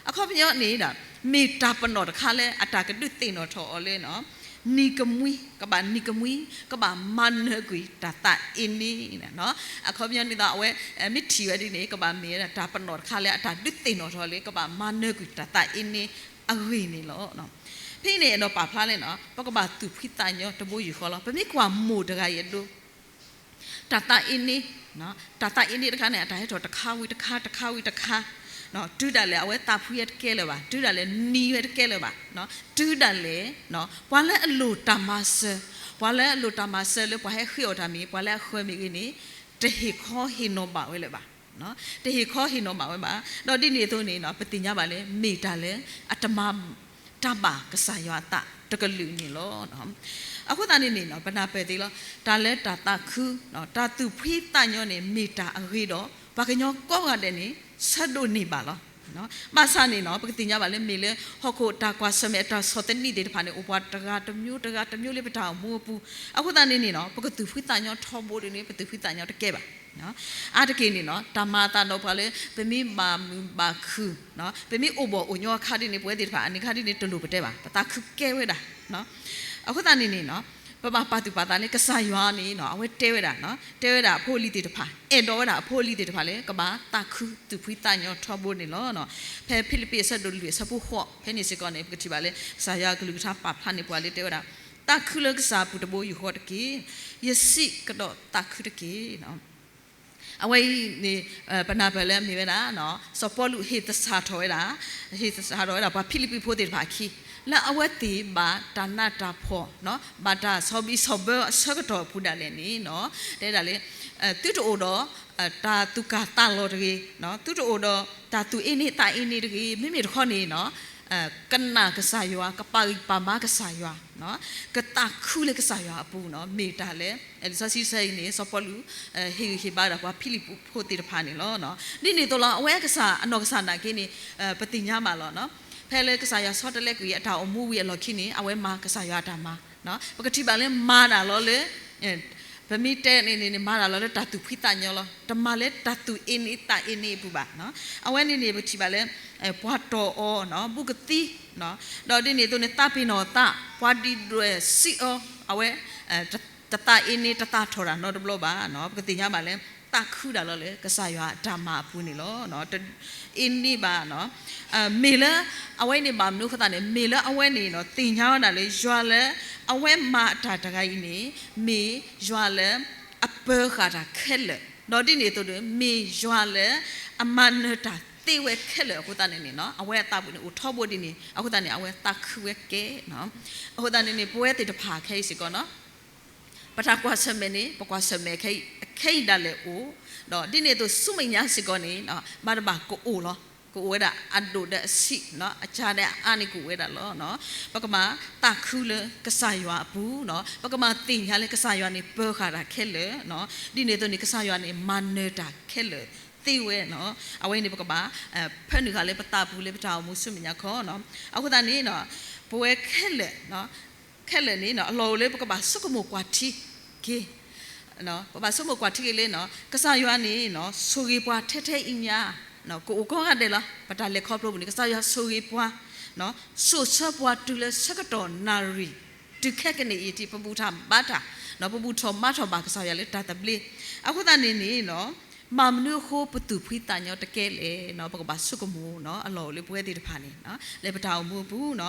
အခီပညီန့ၣ်ဒီး မ့ၢ်တၢ်ပနီၣ်တခါလၢအတၢ်ကဒုးသ့ၣ်နီၣ်ထီၣ်အီၤလၢ နံၤကမှံ ကဘၣ်နံၤကမှံ ကဘၣ်မၤနၢၤကွံာ်တၢ်သးအ့န့ အခီပညီန့ၣ်ဒီး အဝဲမ့ၢ်ထံၣ်ဝဲဒ်န့ၣ် ကဘၣ်မ့ၢ်ဝဲဒၣ်တၢ်ပနီၣ်တခါလၢအတၢ်ဒုးသ့ၣ်နီၣ်ထီၣ်လၢ ကဘၣ်မၤနၢၤကွံာ်တၢ်သးအ့န့အဂ့ၢ်န့ၣ်လီၤ. ဖဲအံၤန့ၣ် အဲၣ်ဒိးပာ်ဖျါလၢ ပကဘၣ်သူၣ်ဖှံသးညီတဘိယူၢ်ဃီလီၤ. ပမ့ၢ်ကွၢ်မိၢ်တဂၤအံၤအဒိ တၢ်သးအ့န့ တၢ်သးအ့န့တခါန့ၣ် အတၢ်ဟဲထီၣ်တခါဝံၤတခါ တခါဝံၤတခါ, တုၤဒၣ်လဲာ် အဝဲသးဖှံဝဲတကဲလၢၤဘၣ်, တုၤဒၣ်လဲာ်နံၤဝဲတကဲလၢၤဘၣ်, တုၤဒၣ်လဲာ် ပှၤလၢအလိၣ်တၢ်မၤစၢၤ, ပှၤလၢအလိၣ်တၢ်မၤစၢၤလၢပှၤဟဲဃ့အီၣ်တၢ်မ့ၢ် ပှၤလၢအဃၢၤမ့ၢ်ဂ့ၤန့ၣ် တဟ့ၣ်ခီဟ့ၣ်နီၤဘၣ်ဝဲလၢၤဘၣ်, တဟ့ၣ်ခီဟ့ၣ်နီၤဘၣ်ဝဲဘၣ်. ဒီးဒ်န့ၣ်အသိးန့ၣ် ပသ့ၣ်ညါဘၣ်လၢ မ့ၢ်တၢ်လၢအတမၤ တၢ်ဘၣ်ကစၢ်ယွၤအသးတကလုာ်န့ၣ်လီၤ. အဃိသတးန့ၣ်န့ၣ် ပနၢ်ပၢၢ်သ့လီၤ. တၢ်လၢတၢ်သးခု တၢ်သူၣ်ဖှံသးညီန့ၣ် မ့ၢ်တၢ်အဂ့ၤဒီး ပှၤကညီကိးဂၤဒဲးန့ၣ် ဆၢဒိးန့ၢ်ဘၣ်လီၤ. ဘၣ်ဆၣ်န့ၣ်နီၤ ပကသ့ၣ်ညါဘၣ်လၢမ့ၢ်လၢ ဟီၣ်ခိၣ်တၢ်ကွၢ်ဆၢၣ်မဲာ်အတၢ်ဆီၣ်သနံးသ့ၣ်တဖၣ်န့ၣ် အိၣ်ပှၤတဂၤတမျိုးတဂၤတမျိုးလၢပတၢ်အိၣ်မူအပူၤ, အဃိသတးန့ၣ်န့ၣ်နီၤ ပကသူၣ်ဖှံသးညီထီဘိဒ်န့ၣ် ပသူၣ်ဖှံသးညီတကဲဘၣ်. အါတက့ၢ်န့ၣ်နီၤ တၢ်မၤအသးဒီးပှၤလၢ ပမ့ၢ်ဘၣ်မုာ်ဘၣ်ခုၣ်, ပမ့ၢ်အိၣ်ဘီၣ်အိၣ်ညီအခါဒ်န့ၣ် ပဝဲသ့ၣ်တဖၣ် အန့ၣ်ခါဒ်န့ၣ် တလိၣ်ပတဲဘၣ်, ပသးခုကဲဝဲဒၣ်. အဃိသတးန့ၣ်န့ၣ်နီၤ ပဘၣ်ပာ်သူၣ်ပာ်သးလၢကစၢ်ယွၤန့ၣ်နီၤ အဝဲတဲဝဲဒၣ်, တဲဝဲဒၣ်အဖိအလံၤသ့ၣ်တဖၣ်, အဲၣ်ဒိးဝဲဒၣ်အဖိအလံၤသ့ၣ်တဖၣ်လၢ ကဘၣ်သးခုသူၣ်ဖှံသးညီထီဘိန့ၣ်လီၤ. ဖဲဖံလံးပံးအဆၢဒိၣ်လွံၢ်အဆၢဖိဃိး ဖဲန့ၣ်စ့ၢ်ကီးန့ၣ် ပကထံၣ်ဘၣ်လၢ ကစၢ်ယွၤအကလုၢ်ကထါပာ်ဖျါန့ၣ်ပှၤလၢတဲဝဲဒၣ်, သးခုလၢကစၢ်အပူၤတဘိယူၢ်ဃီတက့ၢ်. ယစံးကဒီးသးခုတက့ၢ်. အဝဲအံၤန့ၣ် ပနၢ်ပၢၢ်လၢအမ့ၢ်ဝဲဒၣ် စီၤပီလူးဟ့ၣ်သဆၣ်ထီၣ်ဝဲဒၣ်, ဟ့ၣ်သဆၣ်ထီၣ်ဝဲဒၣ်ပှၤဖံလံးပံးဖိသ့ၣ်တဖၣ်အခံ လၢအဝဲသ့ၣ်ဘၣ်တၢ်နးတၢ်ဖှီၣ်, ဘၣ်တၢ်ဆီဘံၣ်ဆီဘၢအဆၢကတီၢ်အပူၤဒၣ်လဲာ်န့ၣ် တဲဒၣ်လၢ သုတအိၣ်ဒီး တၢ်သူၣ်ကၢ်သးလီၤတဂ့ၤ, သုတအိၣ်ဒီးတၢ်သူၣ်အ့န့သးအ့န့တဂ့ၤ, မ့မ့ၢ်တခီန့ၣ် ကနၣ်ကစၢ်ယွၤ, ကပာ်ဂံၢ်ပာ်ဘါကစၢ်ယွၤ, ကသးခုလၢကစၢ်ယွၤအပူၤန့ၣ် မ့ၢ်တၢ်လၢ လံာ်စီဆှံအံၤန့ၣ် စီၤပီလူး ဟ့ၣ်ဂံၢ်ဟ့ၣ်ဘါဒီးပှၤဖံလံးပံးဖိသ့ၣ်တဖၣ်န့ၣ်လီၤ. ဒ်န့ၣ်အသိးလီၤ အဝဲကစၢ်အနီၢ်ကစၢ်နာ်က့န့ၣ် ပသ့ၣ်ညါဘၣ်လီၤ. ဖဲလၢကစၢ်ယွၤဆီတလဲကွံာ်အတၢ်အိၣ်မူဝံၤအလီၢ်ခံန့ၣ် အဝဲမၤကစၢ်ယွၤအတၢ်မၤ, ပကထံၣ်ဘၣ်လၢမၤတၢ်လီၤလၢ ပမ့ၢ်တဲန့ၣ်န့ၣ် မၤတၢ်လီၤလၢတၢ်သူၣ်ဖှံသးညီလီၤ. တမၤလၢတၢ်သူၣ်အ့န့သးအ့န့အပူၤဘၣ်. အဝဲန့ၣ်န့ၣ် ပထံၣ်ဘၣ်လၢ ပှၤတီၢ်အီၤ ဘူးကသံ, ဒီးဒ်န့ၣ်အသိးန့ၣ် သးပ့ၤနီၣ်သး, ပှၤဒံးဒွဲၣ်စံးအီၤ, အဝဲ တသးအ့န့တသးထီၣ်တၢ်နီတဘျီဘၣ်. ပကသ့ၣ်ညါဘၣ်လၢ သးခုဒၣ်လီၤလၢကစၢ်ယွၤအတၢ်မၤအပူၤန့ၣ်လီၤ. အ့န့ဘၣ် မ့ၢ်လၢ အဝဲန့ၣ်ဘၣ်မနုၤအဃိသတးန့ၣ် မ့ၢ်လၢအဝဲန့ၣ် သ့ၣ်ညါဝဲဒၣ်လၢယွၤလၢ အဝဲမၤအတၢ်တဂၤအံၤန့ၣ် မ့ၢ်ယွၤလၢ အပၢၤဃာ်တၢ်ခဲလၢာ်, ဒီးဒ်န့ၣ်အသိးဒီး မ့ၢ်ယွၤလၢ အမၤနၢၤတၢ်သ့ဝဲခဲလၢာ်အဃိသတးန့ၣ်န့ၣ် အဝဲအသးပူၤန့ၣ်အိၣ်ထီဘိဒ်န့ၣ် အဃိသတးန့ၣ် အဝဲသးခုဝဲကဲ. အဃိသတးန့ၣ်န့ၣ် ပဝဲသ့ၣ်တဖၣ်ခဲအံၤစ့ၢ်ကီး ပတၢ်ကွၢ်ဆၢၣ်မဲာ်န့ၣ် ပကွၢ်ဆၢၣ်မဲာ်ခဲအံၤ ခဲအံၤဒၣ်လဲာ်အိၣ်, ဒီးဒ်န့ၣ်အသိးဆူမဲာ်ညါစ့ၢ်ကီးန့ၣ် ဘၣ်တဘၣ်ကအိၣ်လီၤ. ကအိၣ်ဝဲဒၣ်အဒိၣ်ဒီးအဆံး, အစှၤဒီးအအါန့ၣ်ကအိၣ်ဝဲဒၣ်လီၤ. ပကမၤသးခုလၢကစၢ်ယွၤအပူၤ, ပကမၤသ့ၣ်ညါလၢကစၢ်ယွၤန့ၣ်ပၢၤဃာ်တၢ်ခဲလၢာ်, ဒ်န့ၣ်အသိးန့ၣ် ကစၢ်ယွၤန့ၣ် မၤနၢၤတၢ်ခဲလၢာ်သ့ဝဲ. အဝဲန့ၣ်ပကဘၣ် ဖၢနုာ်ဃာ်လၢပသးပူၤလၢပတၢ်အိၣ်မူဆူမဲာ်ညါခီ, အဃိသတးန့ၣ် ပဝဲခဲလၢာ် ခဲလၢာ်န့ၣ် အလီၢ်အိၣ်လၢပကဘၣ်ဆိကမိၣ်ကွၢ်ထံက့ၤ ပဘၣ်ဆိကမိၣ်ကွၢ်ထံက့ၤလၢ ကစၢ်ယွၤန့ၣ် ဆိၣ်ဂ့ၤပှၤထဲထဲအံၤညါ, ကအိၣ်ကိးဂၤဒဲးလီၤ. ပတၢ်လဲၤခီဖျိပူၤန့ၣ် ကစၢ်ယွၤဆိၣ်ဂ့ၤပှၤ, စိာ်ဆှၢပှၤတုၤလၢဆၢကတီၢ်နၣ်ရံၣ် တုၤခဲကနံၣ်အံၤထံး ပဘူၣ်ထီၣ်ဘါထီၣ်, ပဘူၣ်ထီၣ်ဘါထီၣ်ဘၣ်ကစၢ်ယွၤလၢတၢ်သဘျ့. အဃိသတးန့ၣ်န့ၣ် မၤမနုၤအဃိ ပသူၣ်ဖှံသးညီတကဲလဲၣ်, ပကဘၣ်ဆိကမိၣ်အလီၢ်အိၣ်လၢပဝဲသ့ၣ်တဖၣ်န့ၣ်, လၢပတၢ်အိၣ်မူအပူၤ,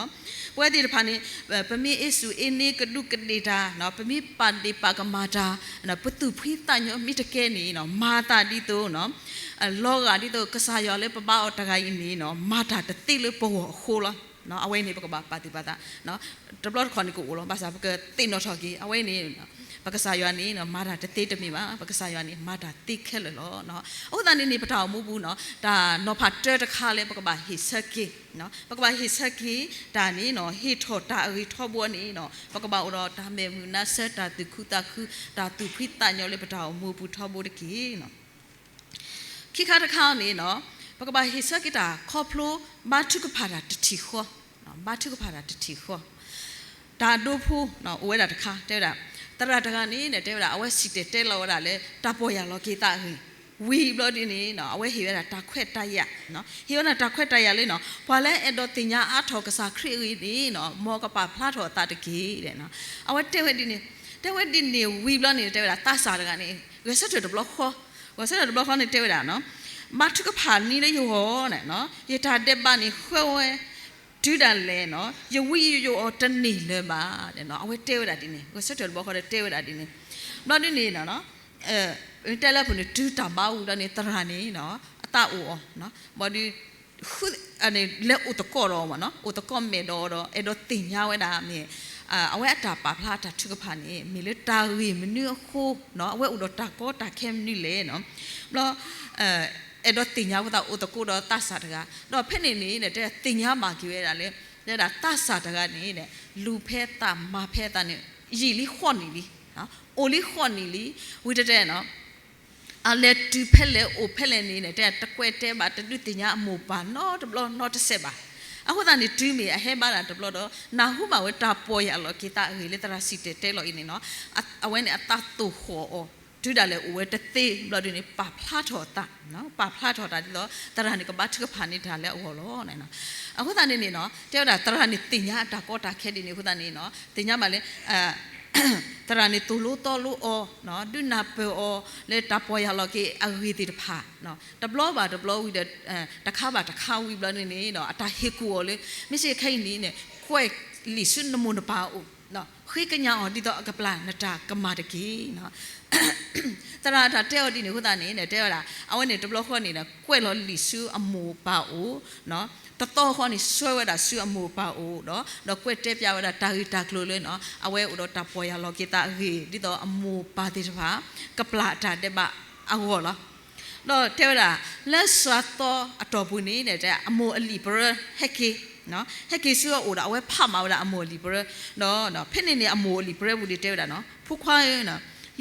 ပဝဲသ့ၣ်တဖၣ်န့ၣ် ပမ့ၢ်အ့ၣ်စူၣ်အ့ၣ်န့ၣ် ကဒူးကဒ့ၣ်တၢ်, ပမ့ၢ်ပာ်ဒ့ၣ်ပာ်ကမၣ်တၢ်, ပသူၣ်ဖှံသးညီမ့ၢ်တကဲန့ၣ် မၤသးဒ်သိး လီၤဂာ်ဒ်သိး ကစၢ်ယွၤလၢပဘါအီၤတဂၤအံၤန့ၣ် မၤတၢ်တသ့လၢပဂီၢ်အဃိလီၤ. အဝဲန့ၣ် ပကဘၣ်ပာ်သူၣ်ပာ်သး, တဘျီတခီၣ်န့ၣ်ကအိၣ်လီၤ. ဘၣ်ဆၣ်ပကသ့ၣ်နီၣ်ထီၣ်က့ၤ အဝဲန့ၣ် ပကစၢ်ယွၤန့ၣ် မၤတၢ်တသ့တမ့ၢ်ဘၣ်, ပကစၢ်ယွၤန့ၣ် မၤတၢ်သ့ခဲလၢာ်လီၤ. အဃိသတးန့ၣ်န့ၣ် ပတၢ်အိၣ်မူပူၤန့ၣ် တၢ်နီၤဖးတၢတခါလၢပကဘၣ်ဟ့ၣ်ဆၢက့ၤ, ပကဘၣ်ဟ့ၣ်ဆၢက့ၤတၢ်န့ၣ် ဟ့ၣ်ထီၣ်တၢ်အဂ့ၤထီဘိန့ၣ် ပကဘၣ်အိၣ်ဒီးတၢ်မဲာ်မုာ်နါဆၢ တၢ်သူၣ်ခုသးခု တၢ်သူၣ်ဖှံသးညီလၢပတၢ်အိၣ်မူပူၤထီဘိတက့ၢ်. ခံခါတခါန့ၣ် ပကဘၣ်ဟ့ၣ်ဆၢက့ၤတၢ်ခီဖျိ ဘါထုကဖၣ်တၢ်တထံၣ်ဃီ, ဘါထုကဖၣ်တၢ်တထံၣ်ဃီ. တၢ်ဒိဖိ အိၣ်ဝဲဒၣ်တခါ တဲဝဲဒၣ်, သရၣ်တဂၤန့ၣ် တဲဝဲဒၣ် အဝဲစံၣ်တဲၤတဲလီၤဝဲဒၣ်လၢ တၢ်ပီၢ်ယၢ်လီၤက့ၤသးအဂ့ၢ်, ဝံၤဘျီဒ်န့ၣ် အဝဲဟ့ၣ်ဝဲဒၣ်တၢ်ခွဲးတၢ်ယာ်, ဟ့ၣ်ဝဲဒၣ်တၢ်ခွဲးတၢ်ယာ်လၢ ပှၤလၢအဲၣ်ဒိးသ့ၣ်ညါအါထီၣ်ကစၢ်ခရံာ်အဂ့ၢ်န့ၣ် မ်ကပာ်ဖျါထီၣ်အသးတက့ၢ်. အဝဲတဲဝဲဒ်န့ၣ်, တဲဝဲဒ်န့ၣ်ဝံၤဘျီန့ၣ် တဲဝဲဒၣ် သးစၢ်တဂၤန့ၣ် ဂဲၤဆၢထၢၣ်တဘျီဃီ, ဂဲၤဆၢထၢၣ်တဘျီဃီန့ၣ် တဲဝဲဒၣ် ဘါထုကဖၣ်န့ၢ်လၢယဂီၢ်န့ၣ် ယတၢ်ဒဲးဘးန့ၣ် ဃၢဝဲ တုၤဒၣ်လဲာ်န့ၣ် ယဝံယအိၣ်အီၤတန့ၢ်လၢၤဘၣ်. အဝဲတဲဝဲဒၣ်ဒ်န့ၣ်, ဂဲၤဆၢထၢၣ်တဘျီဃီဒီးတဲဝဲဒၣ်ဒ်န့ၣ်, ဘျီဒ်န့ၣ် တဲလၢအပူၤန့ၣ် တုၤတၢ်ဘါဝံၤဘျီန့ၣ် သရၣ်န့ၣ် အသးအိၣ်အီၤ, ဘၣ်ဒီး လဲၤအိၣ်သကိးဒီးအီၤ, အိၣ်သကိးမဲာ်ဒီးအီၤဒီး အဲၣ်ဒိးသ့ၣ်ညါဝဲဒၣ်မ့ၢ် အဝဲအတၢ်ပာ်ဖျါအတၢ်ထုကဖၣ်န့ၣ် မ့ၢ်လၢတၢ်ဂ့ၢ်မနုၤအဃိ, အဝဲအိၣ်ဒီးတၢ်ကီတၢ်ခဲမနုၤလဲၣ်. ဘျီ အဲၣ်ဒိးသ့ၣ်ညါဝဲသးအိၣ်သကိးဒီးသးစၢ်တဂၤ, ဒီးဖဲန့ၣ်န့ၣ် တဲသ့ၣ်ညါဘၣ်က့ၤဝဲဒၣ်လၢ တဲဒၣ်သးစၢ်တဂၤန့ၣ် လူၤဖဲသးမၤဖဲသးန့ၣ် ယံာ်လံဃိးနံၣ်လံ, အိၣ်လံဃိးနံၣ်လံ, ဝံၤတဲတဲ အလဲၤတုၤဖဲလဲၣ်အိၣ်ဖဲလဲၣ်န့ၣ် တဲတကွဲးတဲဘၣ် တဒုးသ့ၣ်ညါအမိၢ်ပၢ်နီတဘျီနီတစဲးဘၣ်. အဃိသတးန့ၣ် တုၤမ့ၢ်အဟဲဘါတၢ်တဘျီဒီး နၢ်ဟူဘၣ်ဝဲတၢ်ပီၢ်ယၢ်လီၤက့ၤသးအဂ့ၢ်လၢသရၣ်စံၣ်တဲၤတဲလီၤအံၤန့ၣ် အဝဲန့ၣ်အသးသိၣ်ဃီၣ်အီၤ တုၤဒၣ်လဲာ်အိၣ်ဝဲတသ့ဘျီဒ်န့ၣ် ပာ်ဖျါထီၣ်အသး, ပာ်ဖျါထီၣ်တၢ်ဒ်သိး သရၣ်န့ၣ်ကဘါထုကဖၣ်န့ၢ်တၢ်လၢအဂီၢ်လီၤ. အဃိသတးန့ၣ်န့ၣ် တဲဝဲဒၣ်သရၣ်န့ၣ်သ့ၣ်ညါအတၢ်ကီတၢ်ခဲဒ်န့ၣ်အဃိသတးန့ၣ် သ့ၣ်ညါဘၣ်လၢ သရၣ်န့ၣ်သိၣ်လိသီလိအီၤ, ဒုးနၢ်ပၢၢ်အီၤလၢတၢ်ပီၢ်ယၢ်လီၤက့ၤအဂ့ၢ်သ့ၣ်တဖၣ်, တဘျီဘၣ်တဘျီဝံၤဒီး တခါဘၣ်တခါဝံၤဘျီန့ၣ်န့ၣ် အတၢ်ဟ့ၣ်ကူၣ်အီၤလၢ မ့ၢ်စ့ၢ်ခဲအံၤန့ၣ် ကွဲးလံာ်ဆူနမိၢ်နပၢ်အအိၣ်, ဃ့ကညးအီၤဒ်သိးအကပျၢ်နတၢ်ကမၣ်တက့ၢ်. သရၣ်အတၢ်တဲအီၤဒ်န့ၣ်အဃိသတးန့ၣ် တဲဝဲဒၣ် အဝဲန့ၣ်တဘျီဃီန့ၣ် ကွဲးလီၤလံာ်ဆူအမိၢ်အပၢ်အအိၣ်, တသီဃီန့ၣ် ဆှၢဝဲဒၣ်ဆူအမိၢ်အပၢ်အအိၣ်ဒီး ဒီးကွဲးတဲပျးဝဲဒၣ်တၢ်ဂ့ၢ်တၢ်ကျိၤလၢ အဝဲအိၣ်ဒီးတၢ်ပီၢ်ယၢ်လီၤက့ၤသးအဂ့ၢ် ဒ်သိးအမိၢ်အပၢ်သ့ၣ်တဖၣ် ကပျၢ်အတၢ်ဒဲးဘးအဂီၢ်လီၤ. ဒီးတဲဝဲဒၣ် လၢစှၤသီအတီၢ်ပူၤန့ၣ် အမိၢ်အလံၣ်ပရၢဟဲက့ၤ, ဟဲက့ၤဆူအအိၣ်ဒီး အဝဲဖးမၤဝဲဒၣ်အမိၢ်အလံၣ်ပရၢ, ဒီးဖဲန့ၣ်န့ၣ် အမိၢ်အလံၣ်ပရၢပူၤန့ၣ်တဲဝဲဒၣ် ဖိခွါဧၢ,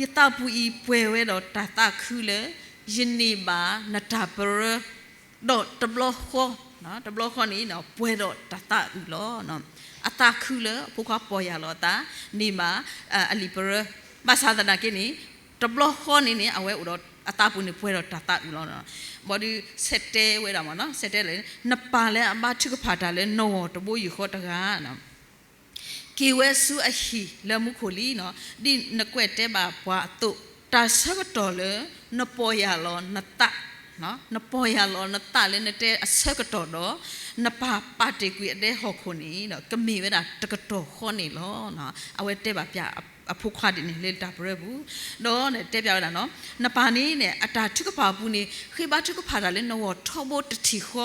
ယသးပူၤအံၤပှဲၤဝဲဒီးတၢ်သးခုလၢ ယန့ၢ်ဘၣ်နတၢ်ပရၢ ဒီးတဘျီဃီ, တဘျီဃီန့ၣ် ပှဲၤဒီးတၢ်သးအုးလီၤ. အသးခုလၢအဖိခွါပီၢ်ယၢ်လီၤအသး န့ၢ်ဘၣ်အလံၣ်ပရၢ, ဘၣ်ဆၣ်သနာ်က့န့ၣ် တဘျီဃီန့ၣ်န့ၣ် အဝဲအိၣ်ဒီးအသးပူၤန့ၣ် ပှဲၤဒီးတၢ်သးအုးလီၤ. ဘၣ်ဒီးဆဲးတဲဝဲဒၣ်မ့ၢ်နီၤ ဆဲးတဲလၢ နပၢ်လၢအဘါထုကဖၣ်တၢ်လၢနဂီၢ်တဘိယူၢ်ဃီတဂၤ က့ၤဝဲဆူအဟံၣ်လၢမူခိၣ်လံ, ဒ်နကွဲးတဲဘၣ်ပှၤအသိး, တၢ်ဆၢကတီၢ်လၢနပီၢ်ယၢ်လီၤနသး, နပီၢ်ယၢ်လီၤနသးလၢနတဲအဆၢကတီၢ်ဒီး နပၢ်ပာ်တ့ၢ်ကွံာ်အဒဲဟီၣ်ခိၣ်န့ၣ် ကမ့ၢ်ဝဲဒၣ်တကတီၢ်ဃီန့ၣ်လီၤ. အဝဲတဲဘၣ်ပျးအဖိခွါဒ်န့ၣ်လၢတၢ်ပရၢပူၤ, ဒီးတဲပျးဝဲဒၣ်နီၤ နပၢ်န့ၣ်န့ၣ် အတၢ်ထုကဖၣ်အပူၤန့ၣ် ဃ့ဘါထုကဖၣ်တၢ်လၢနဂီၢ်ထီဘိတထံၣ်ဃီ,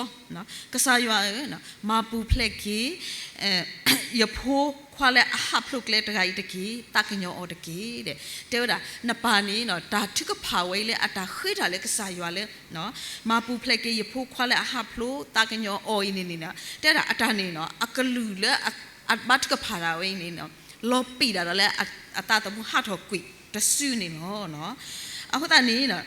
ကစၢ်ယွၤဧၢ, မၤပူၤဖျဲးက့ၤ ယဖိခွါလၢအဟးဖျိးကျဲတဂၤအံၤတက့ၢ်, သးကညီၤအီၤတက့ၢ်. တဲဝဲဒၣ် နပၢ်န့ၣ် တၢ်ထုကဖၣ်ဝဲအံၤလၢအတၢ်ဃ့တၢ်လၢကစၢ်ယွၤလၢ မၤပူၤဖျဲးက့ၤယဖိခွါလၢအဟးဖျိး သးကညီၤအီၤအံၤန့ၣ်န့ၣ် တဲဝဲဒၣ်အတၢ်န့ၣ် အကလုၢ်လၢအဘါထုကဖၣ်တၢ်ဝဲအံၤန့ၣ် လီၤပံာ်တၢ်ဒီးလၢအသးသမူဟးထီၣ်ကွံာ်တစုန့ၣ်လီၤ. အဃိသတးန့ၣ်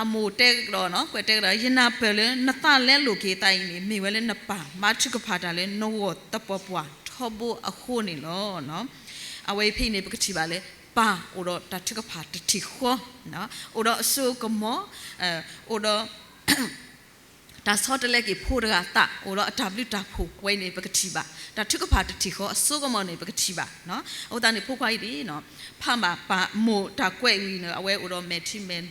အမိၢ်တဲကဒီး ကွဲးတဲကဒီး ယနၢ်ပၢၢ်လၢနသးလဲလိာ်က့ၤသးအံၤန့ၣ် မ့ၢ်ဝဲလၢနပၢ်ဘါထုကဖၣ်တၢ်လၢနဂီၢ်သပှၢ်ပှၢ်ထီဘိအဃိန့ၣ်လီၤ. အဝဲအံၤဖဲအံၤန့ၣ် ပကထံၣ်ဘၣ်လၢ ပၢ်အိၣ်ဒီးတၢ်ထုကဖၣ်တထံၣ်ဃီ, အိၣ်ဒီးအစိကမီၤ, အိၣ်ဒီး တၢ်ဆီတလဲက့ၤဖိတဂၤအသး, အိၣ်ဒီးအတၢ်ဘျုးတၢ်ဖှိၣ်ဝဲန့ၣ် ပကထံၣ်ဘၣ်. တၢ်ထုကဖၣ်တထံၣ်ဃီအစိကမီၤန့ၣ် ပကထံၣ်ဘၣ်. အဃိသတးန့ၣ် ဖိခွါအံၤဒ် ဖးဘၣ်ပၢ်မိၢ်တၢ်ကွဲးဝံၤန့ၣ် အဝဲအိၣ်ဒီးမဲာ်ထံမဲာ်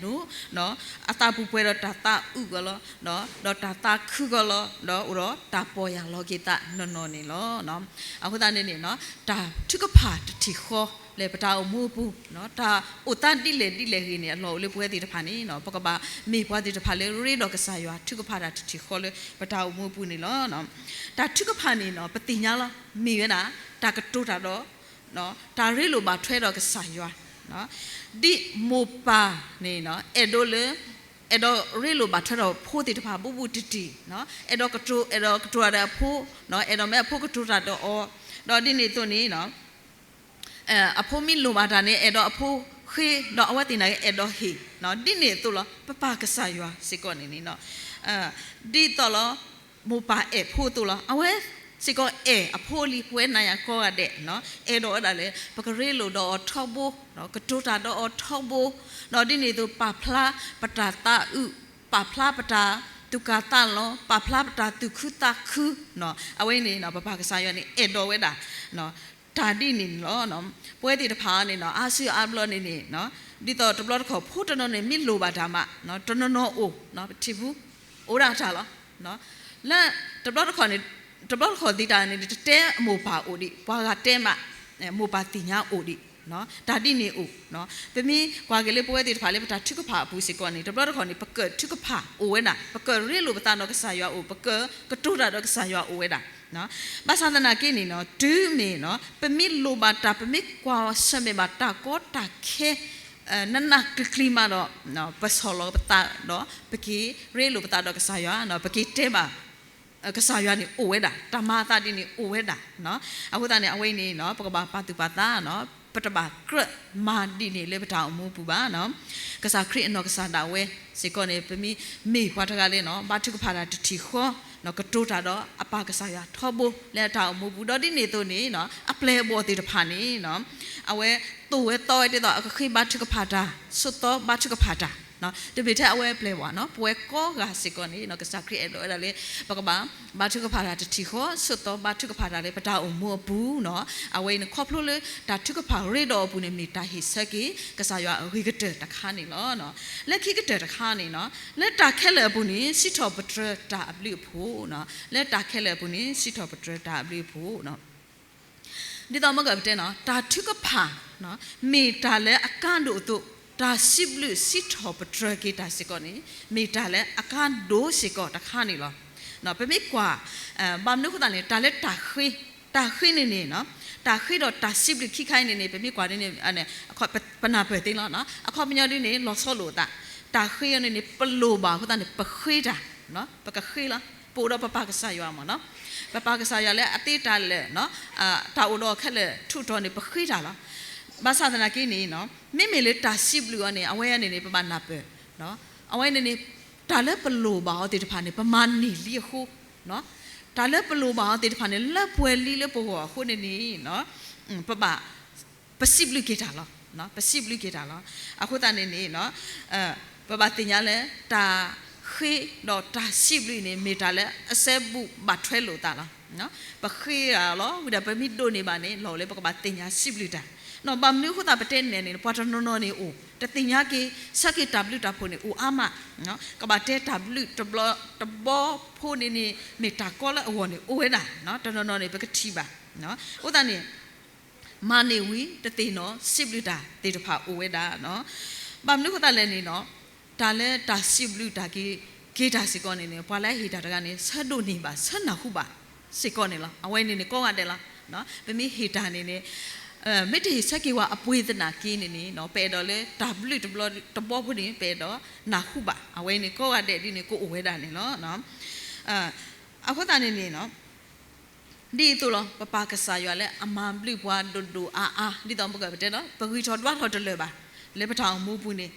နိ, အသးပူၤပှဲၤဒီးတၢ်သးအုးဂီၢ်လီၤ, ဒီးတၢ်သးခုဂီၢ်လီၤ, ဒီးအိၣ်ဒီးတၢ်ပီၢ်ယၢ်လီၤက့ၤသးနီၢ်နီၢ်န့ၣ်လီၤ. အဃိသတးန့ၣ်န့ၣ် တၢ်ထုကဖၣ်တထံၣ်ဃီလၢပတၢ်အိၣ်မူအပူၤ, တၢ်အိၣ်သးဒ်လဲၣ်ဒ်လဲၣ်ဂ့ၤန့ၣ် အလီၢ်အိၣ်လၢပဝဲသ့ၣ်တဖၣ်န့ၣ် ပကဘၣ်မ့ၢ်ပှၤသ့ၣ်တဖၣ်လၢရ့ဒီးကစၢ်ယွၤထုကဖၣ်တၢ်တထံၣ်ဃီလၢပတၢ်အိၣ်မူအပူၤန့ၣ်လီၤ. တၢ်ထုကဖၣ်န့ၣ် ပသ့ၣ်ညါလီၤ မ့ၢ်ဝဲဒၣ် တၢ်ကတိၤတၢ်ဒီး တၢ်ရ့လိာ်ဘၣ်ထွဲဒီးကစၢ်ယွၤ, ဒ်မိၢ်ပၢ်န့ၣ် အဲၣ်ဒိးလၢ အဲၣ်ဒိးရ့လိာ်ဘၣ်ထွဲဒီးဖိသ့ၣ်တဖၣ်ဘူးဘူးတံၢ်တံၢ်, အဲၣ်ဒိးကတိၤ အဲၣ်ဒိးကတိၤတၢ်ဒီးအဖိ, အဲၣ်ဒိးမ့ၢ်အဖိကတိၤတၢ်ဒီးအီၤ, ဒီးဒ်န့ၣ်အသိးန့ၣ် အဖိမ့ၢ်လိၣ်ဘၣ်တၢ်န့ၣ် အဲၣ်ဒိးအဖိဃ့, ဒီးအဝဲသ့ၣ်န့ၣ် အဲၣ်ဒိးဟ့ၣ်, ဒ်န့ၣ်အသိးလီၤ. ပပၢ်ကစၢ်ယွၤစ့ၢ်ကီးန့ၣ်န့ၣ် ဒ်သိးလီၤ မိၢ်ပၢ်အဲၣ်ဖိအသိးလီၤ. အဝဲစ့ၢ်ကီးအဲၣ်အဖိလံ ပဝဲနၤယၤကိးဂၤဒဲး, အဲၣ်ဒိးဝဲဒၣ်လၢ ပကရ့လိာ်ဒီးအီၤထီဘိ, ကတိၤတၢ်ဒီးအီၤထီဘိ, ဒီးဒ်န့ၣ်အသိး ပာ်ဖျါပတၢ်သးအုး, ပာ်ဖျါပတၢ်သူၣ်ကၢ်သးလီၤ, ပာ်ဖျါပတၢ်သူၣ်ခုသးခု, အဝဲန့ၣ် ပပၢ်ကစၢ်ယွၤန့ၣ် အဲၣ်ဒိးဝဲဒၣ် တၢ်ဒ်န့ၣ်န့ၣ်လီၤ. ပဝဲသ့ၣ်တဖၣ်န့ၣ် အါစုအါဘျီန့ၣ်န့ၣ် ဒ်သိးတဘျီတခီၣ် ဖိတနီၤန့ၣ် မ့ၢ်လိၣ်ဘၣ်တၢ်မး တနီၤနီၤအိၣ် ပထံၣ်ဖူ အိၣ်ဒၣ်တၢ်လီၤ. လၢတဘျီတခီၣ်န့ၣ် တဘျီတခီၣ်သံတၢ်န့ၣ် တတဲမိၢ်ပၢ်အိၣ်ဒံး ပှၤဂၤတဲမး မိၢ်ပၢ်သ့ၣ်ညါအိၣ်ဒံး တၢ်ဒ်န့ၣ်အိၣ်. ပမ့ၢ်ကွၢ်က့ၤလၢပဝဲသ့ၣ်တဖၣ်လၢပတၢ်ထုကဖၣ်အပူၤစ့ၢ်ကီးန့ၣ် တဘျီတခီၣ်န့ၣ် ပကထုကဖၣ်အိၣ်ဝဲဒၣ်, ပကရ့လိာ်ပသးဒီးကစၢ်ယွၤအိၣ်, ပကကတိၤတၢ်ဒီးကစၢ်ယွၤအိၣ်ဝဲဒၣ်. ဘၣ်ဆၣ်သနာ်က့န့ၣ် တုၤမ့ၢ် ပမ့ၢ်လိၣ်ဘၣ်တၢ် ပမ့ၢ်ကွၢ်ဆၢၣ်မဲာ်ဘၣ်တၢ်ကီတၢ်ခဲ နးနးကျံၤကျံၤမးဒီး ပဆီၣ်လီၤပသးဒီး ပက့ၤရ့လိာ်ပသးဒီးကစၢ်ယွၤ ပက့ၤတဲဘၣ် ကစၢ်ယွၤန့ၣ်အိၣ်ဝဲဒၣ်, တၢ်မၤအသးဒ်န့ၣ်အိၣ်ဝဲဒၣ်. အဃိသတးန့ၣ် အဝဲအံၤန့ၣ် ပကဘၣ်ပာ်သူၣ်ပာ်သး, ပတဘၣ်ကြၢးမၤဒ်န့ၣ်လၢပတၢ်အိၣ်မူပူၤဘၣ်. ကစၢ်ခရံာ်အနီၢ်ကစၢ်ဒၣ်ဝဲစ့ၢ်ကီးန့ၣ် ပမ့ၢ်မ့ၢ်ပှၤတဂၤလၢ ဘါထုကဖၣ်တၢ်တထံၣ်ဃီ, ကတိၤတၢ်ဒီးအပၢ်ကစၢ်ယွၤထီဘိလၢအတၢ်အိၣ်မူပူၤ ဒီးဒ်န့ၣ်အသိးန့ၣ် အပျဲၢ်အဘီၣ်သ့ၣ်တဖၣ်န့ၣ် အဝဲသိၣ်ဝဲသီဝဲဒ်သိး အကဃ့ဘါထုကဖၣ်တၢ်, ဆိးသီဘါထုကဖၣ်တၢ်, တမ့ၢ်ထဲအဝဲအပျဲၢ်အဘီၣ်, ပဝဲကိးဂၤစ့ၢ်ကီးန့ၣ် ကစၢ်ခရံာ်အဲၣ်ဒိးဝဲဒၣ်လၢ ပကဘၣ်ဘါထုကဖၣ်တၢ်တထံၣ်ဃီ, ဆိးသီဘါထုကဖၣ်တၢ်လၢပတၢ်အိၣ်မူအပူၤန့ၣ်. အဝဲအံၤန့ၣ် ခီဖျိလၢတၢ်ထုကဖၣ်ရ့ဒီးအပူၤန့ၣ် မ့ၢ်တၢ်ဟ့ၣ်ဆၢက့ၤ ကစၢ်ယွၤအဂ့ၤကတၢၢ်တခါန့ၣ်လီၤ. လၢခံကတၢၢ်တခါန့ၣ် လၢတၢ်ခဲလၢာ်အပူၤန့ၣ် စံးထီၣ်ပတြၢၤတၢ်အဘျုးအဖှိၣ်, လၢတၢ်ခဲလၢာ်အပူၤန့ၣ် စံးထီၣ်ပတြၢၤတၢ်အဘျုးအဖှိၣ်. ဒ်သိးမ့ၢ်ကပတဲန့ၣ် တၢ်ထုကဖၣ် မ့ၢ်တၢ်လၢအကါဒိၣ်အသိး, တၢ်စံးဘျုးစံးထီၣ်ပတြၢၤက့ၤတၢ်စ့ၢ်ကီးန့ၣ် မ့ၢ်တၢ်လၢအကါဒိၣ်စ့ၢ်ကီးတခါန့ၣ်လီၤ. ပမ့ၢ်ကွၢ် ဘၣ်မနုၤအဃိသတးန့ၣ် တၢ်လၢတၢ်ဃ့, တၢ်ဃ့န့ၣ်န့ၣ် တၢ်ဃ့ဒီးတၢ်စံးဘျုးခံခါအံၤန့ၣ်န့ၣ် ပမ့ၢ်ကွၢ်ဒ်န့ၣ် ပနၢ်ပၢၢ်သ့လီၤ. အခီပညီဒ်န့ၣ် လီၤဆီလိာ်အသး, တၢ်ဃ့အံၤန့ၣ်န့ၣ် ပလိၣ်ဘၣ်အဃိသတးန့ၣ် ပဃ့တၢ်, ပကဃ့လီၤ. ပအိၣ်ဒီးပပၢ်ကစၢ်ယွၤမ့ၢ်နီၤ, ပပၢ်ကစၢ်ယွၤလၢအသ့တၢ်လၢာ် တၢ်အိၣ်ဒီးခဲလၢာ်ထူးတီၤန့ၣ် ပဃ့တၢ်လီၤ. ဘၣ်ဆၣ်သနာ်က့န့ၣ် မ့မ့ၢ်လၢတၢ်စံးဘျုးအီၤန့ၣ် အဝဲန့ၣ်န့ၣ် ပဘၣ်နၢ်ပၢၢ်, အဝဲန့ၣ်န့ၣ် တၢ်လၢပလိၣ်ဘၣ်အီၤသ့ၣ်တဖၣ်န့ၣ် ပမၤန့ၢ်လံအဃိ, တၢ်လၢပလိၣ်ဘၣ်အီၤသ့ၣ်တဖၣ်န့ၣ် လၢပှဲၤလံလၢပဂီၢ်အဃိန့ၣ်န့ၣ် ပဘၣ် ပစံးဘျုးက့ၤတၢ်လီၤ, ပစံးဘျုးက့ၤတၢ်လီၤ. အဃိသတးန့ၣ်န့ၣ် ပဘၣ်သ့ၣ်ညါလၢ တၢ်ဃ့ဒီးတၢ်စံးဘျုးန့ၣ် မ့ၢ်တၢ်လၢအစဲဘူးဘၣ်ထွဲလိာ်သးလီၤ. ပဃ့တၢ်လီၤ ဝံၤဒီးပမ့ၢ်ဒိးန့ၢ်ဘၣ်န့ၣ် လီၤလၢပကဘၣ်သ့ၣ်ညါစံးဘျုးတၢ်, ဘၣ်မနုၤအဃိသတးပတဲနဲၣ်န့ၣ် ပှၤတနီၤနီၤန့ၣ်အိၣ် တသ့ၣ်ညါက့ၤ ဆၢက့ၤတၢ်ဘျုးတၢ်ဖှိၣ်န့ၣ်အိၣ်အါမး, ကဘၣ်တဲတၢ်ဘျုးတဘျီတဘီဖိန့ၣ်န့ၣ် မ့ၢ်တၢ်ကီလၢအဂီၢ်န့ၣ်အိၣ်ဝဲဒၣ်, တနီၤနီၤန့ၣ် ပကထံၣ်ဘၣ်. အဃိသတးန့ၣ် မၤန့ၢ်ဝံၤတသ့ၣ်နီၣ် စံးဘျုးတၢ်သ့ၣ်တဖၣ်အိၣ်ဝဲဒၣ်. ဘၣ်မနုၤအဃိသတးလဲၣ်န့ၣ် တၢ်လၢတၢ်စံးဘျုးတၢ်က့ၤ က့ၤတၢ်စ့ၢ်ကီးန့ၣ်န့ၣ် ပှၤလၢအဟ့ၣ်တၢ်တဂၤန့ၣ် ဆၢဒိးန့ၢ်ဘၣ် ဆၢနၢ်ဟူဘၣ်စ့ၢ်ကီးန့ၣ်လီၤ. အဝဲန့ၣ်န့ၣ် ကိးဂၤဒဲးလီၤ. ပမ့ၢ်ဟ့ၣ်တၢ်န့ၣ်န့ၣ် မ့ၢ်တဟ့ၣ်ဆၢက့ၤဝဲအပှ့ၤသနာ်က့န့ၣ်န့ၣ် ပအဲၣ်ဒိးလၢတၢ်ဘျုးတဘျီတဘီဖိန့ၣ် ပအဲၣ်ဒိးနၢ်ဟူဘၣ်. အဝဲန့ၣ်ကိးဂၤဒဲးဒ်န့ၣ် ကအိၣ်ဝဲဒၣ်န့ၣ်လီၤ. အဃိသတးန့ၣ်န့ၣ် ဒ်အသိးလီၤ ပပၢ်ကစၢ်ယွၤလၢအမၤဘျုးပှၤဒိၣ်ဒိၣ်အါအါ ဒ်သိးပကပတဲဒီး ပဂံၢ်ထီၣ်ဒွးထီၣ်တလၢာ်ဘၣ် လၢပတၢ်အိၣ်မူပူၤန့ၣ်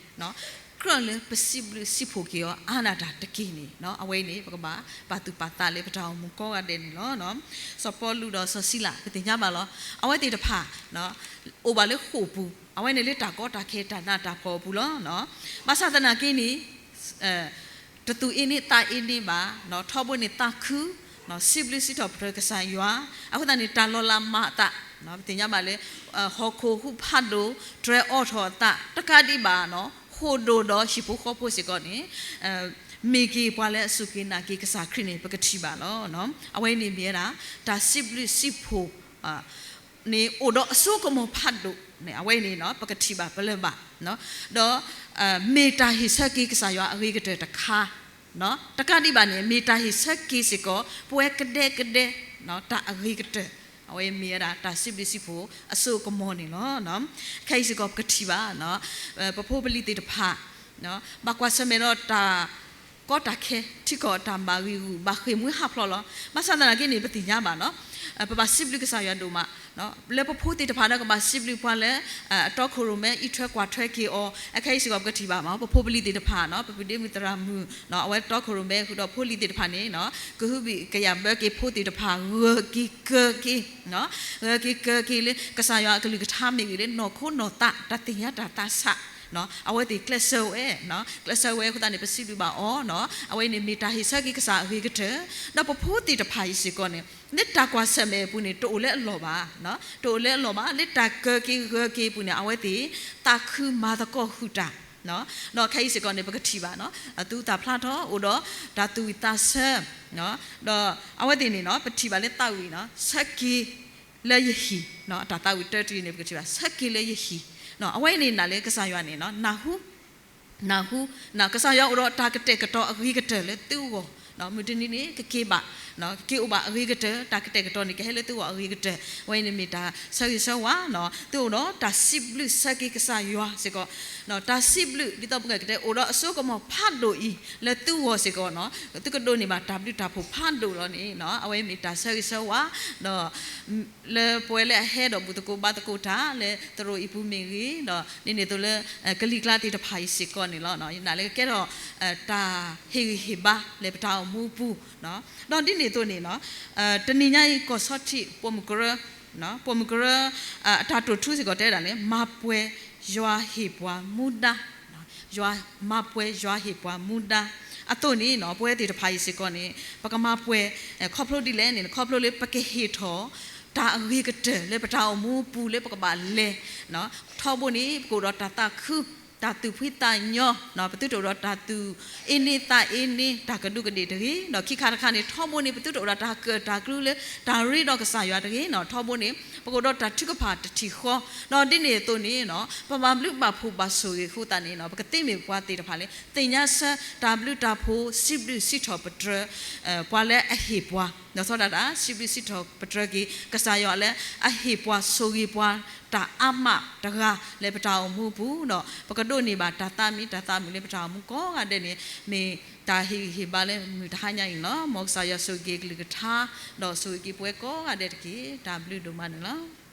ကြၢးလၢပစံးဘျုးစံးဖှိၣ်က့ၤအီၤအါဒၣ်တၢ်တက့ၢ်န့ၣ် အဝဲန့ၣ် ပကဘၣ်ပာ်သူၣ်ပာ်သးလၢပတၢ်အိၣ်မူကိးဂၤဒဲးန့ၣ်လီၤ. စီၤပီလူးဒီးစီၤစံလၤ ပသ့ၣ်ညါဘၣ်လီၤ. အဝဲသ့ၣ်တဖၣ် အိၣ်ဘၣ်လၢဃိာ်ပူၤ အဝဲန့ၣ်လၢတၢ်ကီတၢ်ခဲတၢ်နးတၢ်ဖှီၣ်အပူၤလီၤ. ဘၣ်ဆၣ်သနာ်က့န့ၣ် တသူၣ်အ့န့သးအ့န့ဘၣ်, ထီဘိန့ၣ်သးခု, စံးဘျုးစံးထီၣ်ပတြၢၤကစၢ်ယွၤ, အဃိသတးန့ၣ် တၢ်လီၤလးမၤအသး, ပသ့ၣ်ညါဘၣ်လၢ ဟီၣ်ခိၣ်ဟူးဖးဒိၣ်, တြဲၤအိးထီၣ်အသး, တကးဒံးဘၣ် ဟီၣ်ခိၣ်ဒီးဟံၣ်ဖိဃီဖိစ့ၢ်ကီးန့ၣ် မ့ၢ်က့ၤပှၤလၢအစူၢ်က့ၤနာ်က့ၤကစၢ်ခရံာ်န့ၣ် ပကထံၣ်ဘၣ်လီၤ. အဝဲန့ၣ်မ့ၢ်ဝဲဒၣ် တၢ်စံးဘျုးစံးဖှိၣ် န့ၣ်အိၣ်ဒီးအစိကမီၤဖးဒိၣ်န့ၣ် အဝဲန့ၣ် ပကထံၣ်ဘၣ်ပလၢၢ်ဘၣ်, ဒီး မ့ၢ်တၢ်ဟ့ၣ်ဆၢက့ၤကစၢ်ယွၤအဂ့ၤကတၢၢ်တခါ, တကးဒံးဘၣ်န့ၣ် မ့ၢ်တၢ်ဟ့ၣ်ဆၢက့ၤစ့ၢ်ကီး ပဝဲကဒဲကဒဲ တၢ်အဂ့ၤကတၢၢ်, အဝဲမ့ၢ်ဝဲဒၣ်တၢ်စံးဘျုးစံးဖှိၣ်အစိကမီၤန့ၣ်လီၤ. ခဲအံၤစ့ၢ်ကီးပကထံၣ်ဘၣ် ပဖိပလံၤသ့ၣ်တဖၣ် ဘၣ်ကွၢ်ဆၢၣ်မဲာ်ဒီးတၢ်ကီတၢ်ခဲ ထံကီၢ်တၢ်ဘၣ်ဂံၢ်ဂူာ်ဘၣ်ဃ့ၢ်မှံဟးဖျိးလီၤ. ဘၣ်ဆၣ်သနာ်က့န့ၣ် ပသ့ၣ်ညါဘၣ် ပဘၣ်စံးဘျုးကစၢ်ယွၤဒိၣ်မး, လၢပဖိသ့ၣ်တဖၣ်ဒီးကဘၣ်စံးဘျုးပှၤလၢ အတီခိၣ်ရိၣ်မဲအံးထွဲကွၢ်ထွဲက့ၤအီၤ, အခဲအံၤစ့ၢ်ကီးပကထံၣ်ဘၣ် ပဖိပလံၤသ့ၣ်တဖၣ် ပပုၢ်ဒ့မုၣ်သရၣ်မုၣ် အဝဲတီခိၣ်ရိၣ်မဲဃုာ်ဒီးဖိလံၤသ့ၣ်တဖၣ်န့ၣ် ကဟုဘံၣ်ကယာ်ဘၢက့ၤဖိသ့ၣ်တဖၣ် ဂၢၢ်က့ၤကၢက့ၤ ဂၢၢ်က့ၤကၢက့ၤလၢ ကစၢ်ယွၤအကလုၢ်ကထါမ့ၢ်ဂ့ၤ လၢနီၢ်ခိနီၢ်သး တၢ်သ့ၣ်ညါတၢ်သးဆး, အဝဲသ့ၣ်ကျဲးစၢးဝဲ, ကျဲးစၢးဝဲအဃိသတးန့ၣ် ပစံးဘျုးဘၣ်အီၤ, အဝဲန့ၣ်မ့ၢ်တၢ်ဟ့ၣ်ဆၢက့ၤကစၢ်အဂ့ၤကတၢၢ်, ဒီးပဖိသ့ၣ်တဖၣ်အံၤစ့ၢ်ကီးန့ၣ် လၢတၢ်ကွၢ်ဆၢၣ်မဲာ်အပူၤန့ၣ် တအိၣ်လၢအလီၢ်ဘၣ်, တအိၣ်လၢအလီၢ်ဘၣ်, လၢတၢ်ကၢက့ၤဂၢၢ်က့ၤအပူၤန့ၣ် အဝဲသ့ၣ် သးခုမၤသကိးဃုာ်တၢ် ဒီးခဲအံၤစ့ၢ်ကီးန့ၣ် ပကထံၣ်ဘၣ် အသူအသၣ်ဖျါထီၣ် အိၣ်ဒီးတၢ်သူၣ်ဝံၣ်သးဆၢ, ဒီးအဝဲသ့ၣ်န့ၣ် ပထံၣ်ဘၣ်လၢသးဝံၣ် ဆၢက့ၤလၢယဟံၣ်, တၢ်သးဝံၣ်တၢတယုၢ်န့ၣ် ပကထံၣ်ဘၣ် ဆၢက့ၤလၢယဟံၣ်, အဝဲန့ၣ်နာ်လၢကစၢ်ယွၤန့ၣ် နၢ်ဟူ, နၢ်ဟူ, ကစၢ်ယွၤအိၣ်ဒီးတၢ်ကတဲာ်ကတီၤအဂ့ၤကတၢၢ်လၢသုဂီၢ်, မုၢ်တနံၤန့ၣ် ကက့ၤဘၣ်, ကက့ၤအိၣ်ဘၣ်အဂ့ၤကတၢၢ်, တၢ်ကတဲာ်ကတီၤန့ၣ် ကဟဲလၢသုဂီၢ်အဂ့ၤကတၢၢ်, အဝဲန့ၣ်မ့ၢ်တၢ်ဆၢဂ့ၤဆၢဝါ, သုအိၣ်ဒီးတၢ်စံးဘျုးဆၢက့ၤကစၢ်ယွၤစ့ၢ်ကီး, တၢ်စံးဘျုး ဒ်သိးပကတဲအိၣ်ဒီးအစိကမီၤဖးဒိၣ်အံၤ လၢသုဂီၢ်စ့ၢ်ကီးန့ၣ် သုကဒိးန့ၢ်ဘၣ်တၢ်ဘျုးတၢ်ဖှိၣ်ဖးဒိၣ်လီၤန့ၣ် အဝဲမ့ၢ်တၢ်ဆၢဂ့ၤဆၢဝါ, ဒီး လၢပဝဲလၢအဟဲဒီးဘူၣ်သကိးဘါသကိးတၢ်လၢသရိာ်အံၤပူၤမ့ၢ်ဂ့ၤ, ဒီးဒ်န့ၣ်အသိးလၢ ကလံၤကျါသ့ၣ်တဖၣ်အံၤစ့ၢ်ကီးန့ၣ်လီၤ. ယနာ်လၢကကဲထီၣ် တၢ်ဟ့ၣ်ဂံၢ်ဟ့ၣ်ဘါလၢပတၢ်အိၣ်မူအပူၤ, ဒီးဒ်န့ၣ်အသိးန့ၣ် တနံၤညါအံၤကီၢ်ဆီထံးပိာ်မုၣ်ကရၢ, ပိာ်မုၣ်ကရၢ အတၢ်တိာ်ထူစ့ၢ်ကီးတဲဝဲဒၣ်လၢ မၤပှဲၤယွၤဟ့ၣ်ပှၤမူဒါ, ယွၤ, မၤပှဲၤယွၤဟ့ၣ်ပှၤမူဒါအသိးန့ၣ် ပဝဲသ့ၣ်တဖၣ်အံၤစ့ၢ်ကီးန့ၣ် ပကမၤပှဲၤ ခီဖျိဒ်လဲၣ်န့ၣ် ခီဖျိလၢပကဟ့ၣ်ထီၣ် တၢ်အဂ့ၤကတၢၢ်လၢပတၢ်အိၣ်မူအပူၤလၢပကဘၣ်လဲၤ, ထီဘိန့ၣ် ပကအိၣ်ဒီးတၢ်သးခု, တၢ်သူၣ်ဖှံသးညီ, ပသုတအိၣ်ဒီးတၢ်သူၣ်အ့န့သးအ့န့ တၢ်ကဒူးကဒ့ၣ်တဂ့ၤ, ဒီးခံခါတခါန့ၣ် ထီဘိန့ၣ် ပသုတအိၣ်ဒီးတၢ်ကၢၣ်တၢ်ကျူလၢ တၢ်ရ့ဒီးကစၢ်ယွၤတဂ့ၤ, ထီဘိန့ၣ် ပကအိၣ်ဒီးတၢ်ထုကဖၣ်တထံၣ်ဃီ, ဒီးဒ်န့ၣ်အသိးန့ၣ် ပဘၣ်ဘျုးဘၣ်ဖှိၣ်ဘၣ်ဆိၣ်ဂ့ၤအဃိသတးန့ၣ် ပကသ့မ့ၢ်ပှၤသ့ၣ်တဖၣ်လၢ သ့ၣ်ညါဆၢတၢ်ဘျုးတၢ်ဖှိၣ် စံးဘျုးစံးထီၣ်ပတြၢၤ ပှၤလၢအဟ့ၣ်ပှၤ, ဒီးဆီဒၣ်တၢ် စံးဘျုးစံးထီၣ်ပတြၢၤက့ၤ ကစၢ်ယွၤလၢအဟ့ၣ်ပှၤဆိၣ်ဂ့ၤပှၤ တၢ်အါမးတဂၤလၢပတၢ်အိၣ်မူအပူၤဒီး ပကဒိးန့ၢ်ဘၣ်တၢ်သးမံတၢ်သးမုာ်လၢပတၢ်အိၣ်မူကိးဂၤဒဲးန့ၣ် မ့ၢ်တၢ်ဟ့ၣ်ဂံၢ်ဟ့ၣ်ဘါလၢမုၢ်တဟါညါအံၤန့ၣ်လီၤ. မ်ကစၢ်ယွၤဆိၣ်ဂ့ၤက့ၤကလုၢ်ကထါ ဒီးဆိၣ်ဂ့ၤက့ၤပဝဲကိးဂၤဒဲးတက့ၢ်. တၢ်ဘျုးဒိၣ်မးန့ၣ်လီၤ.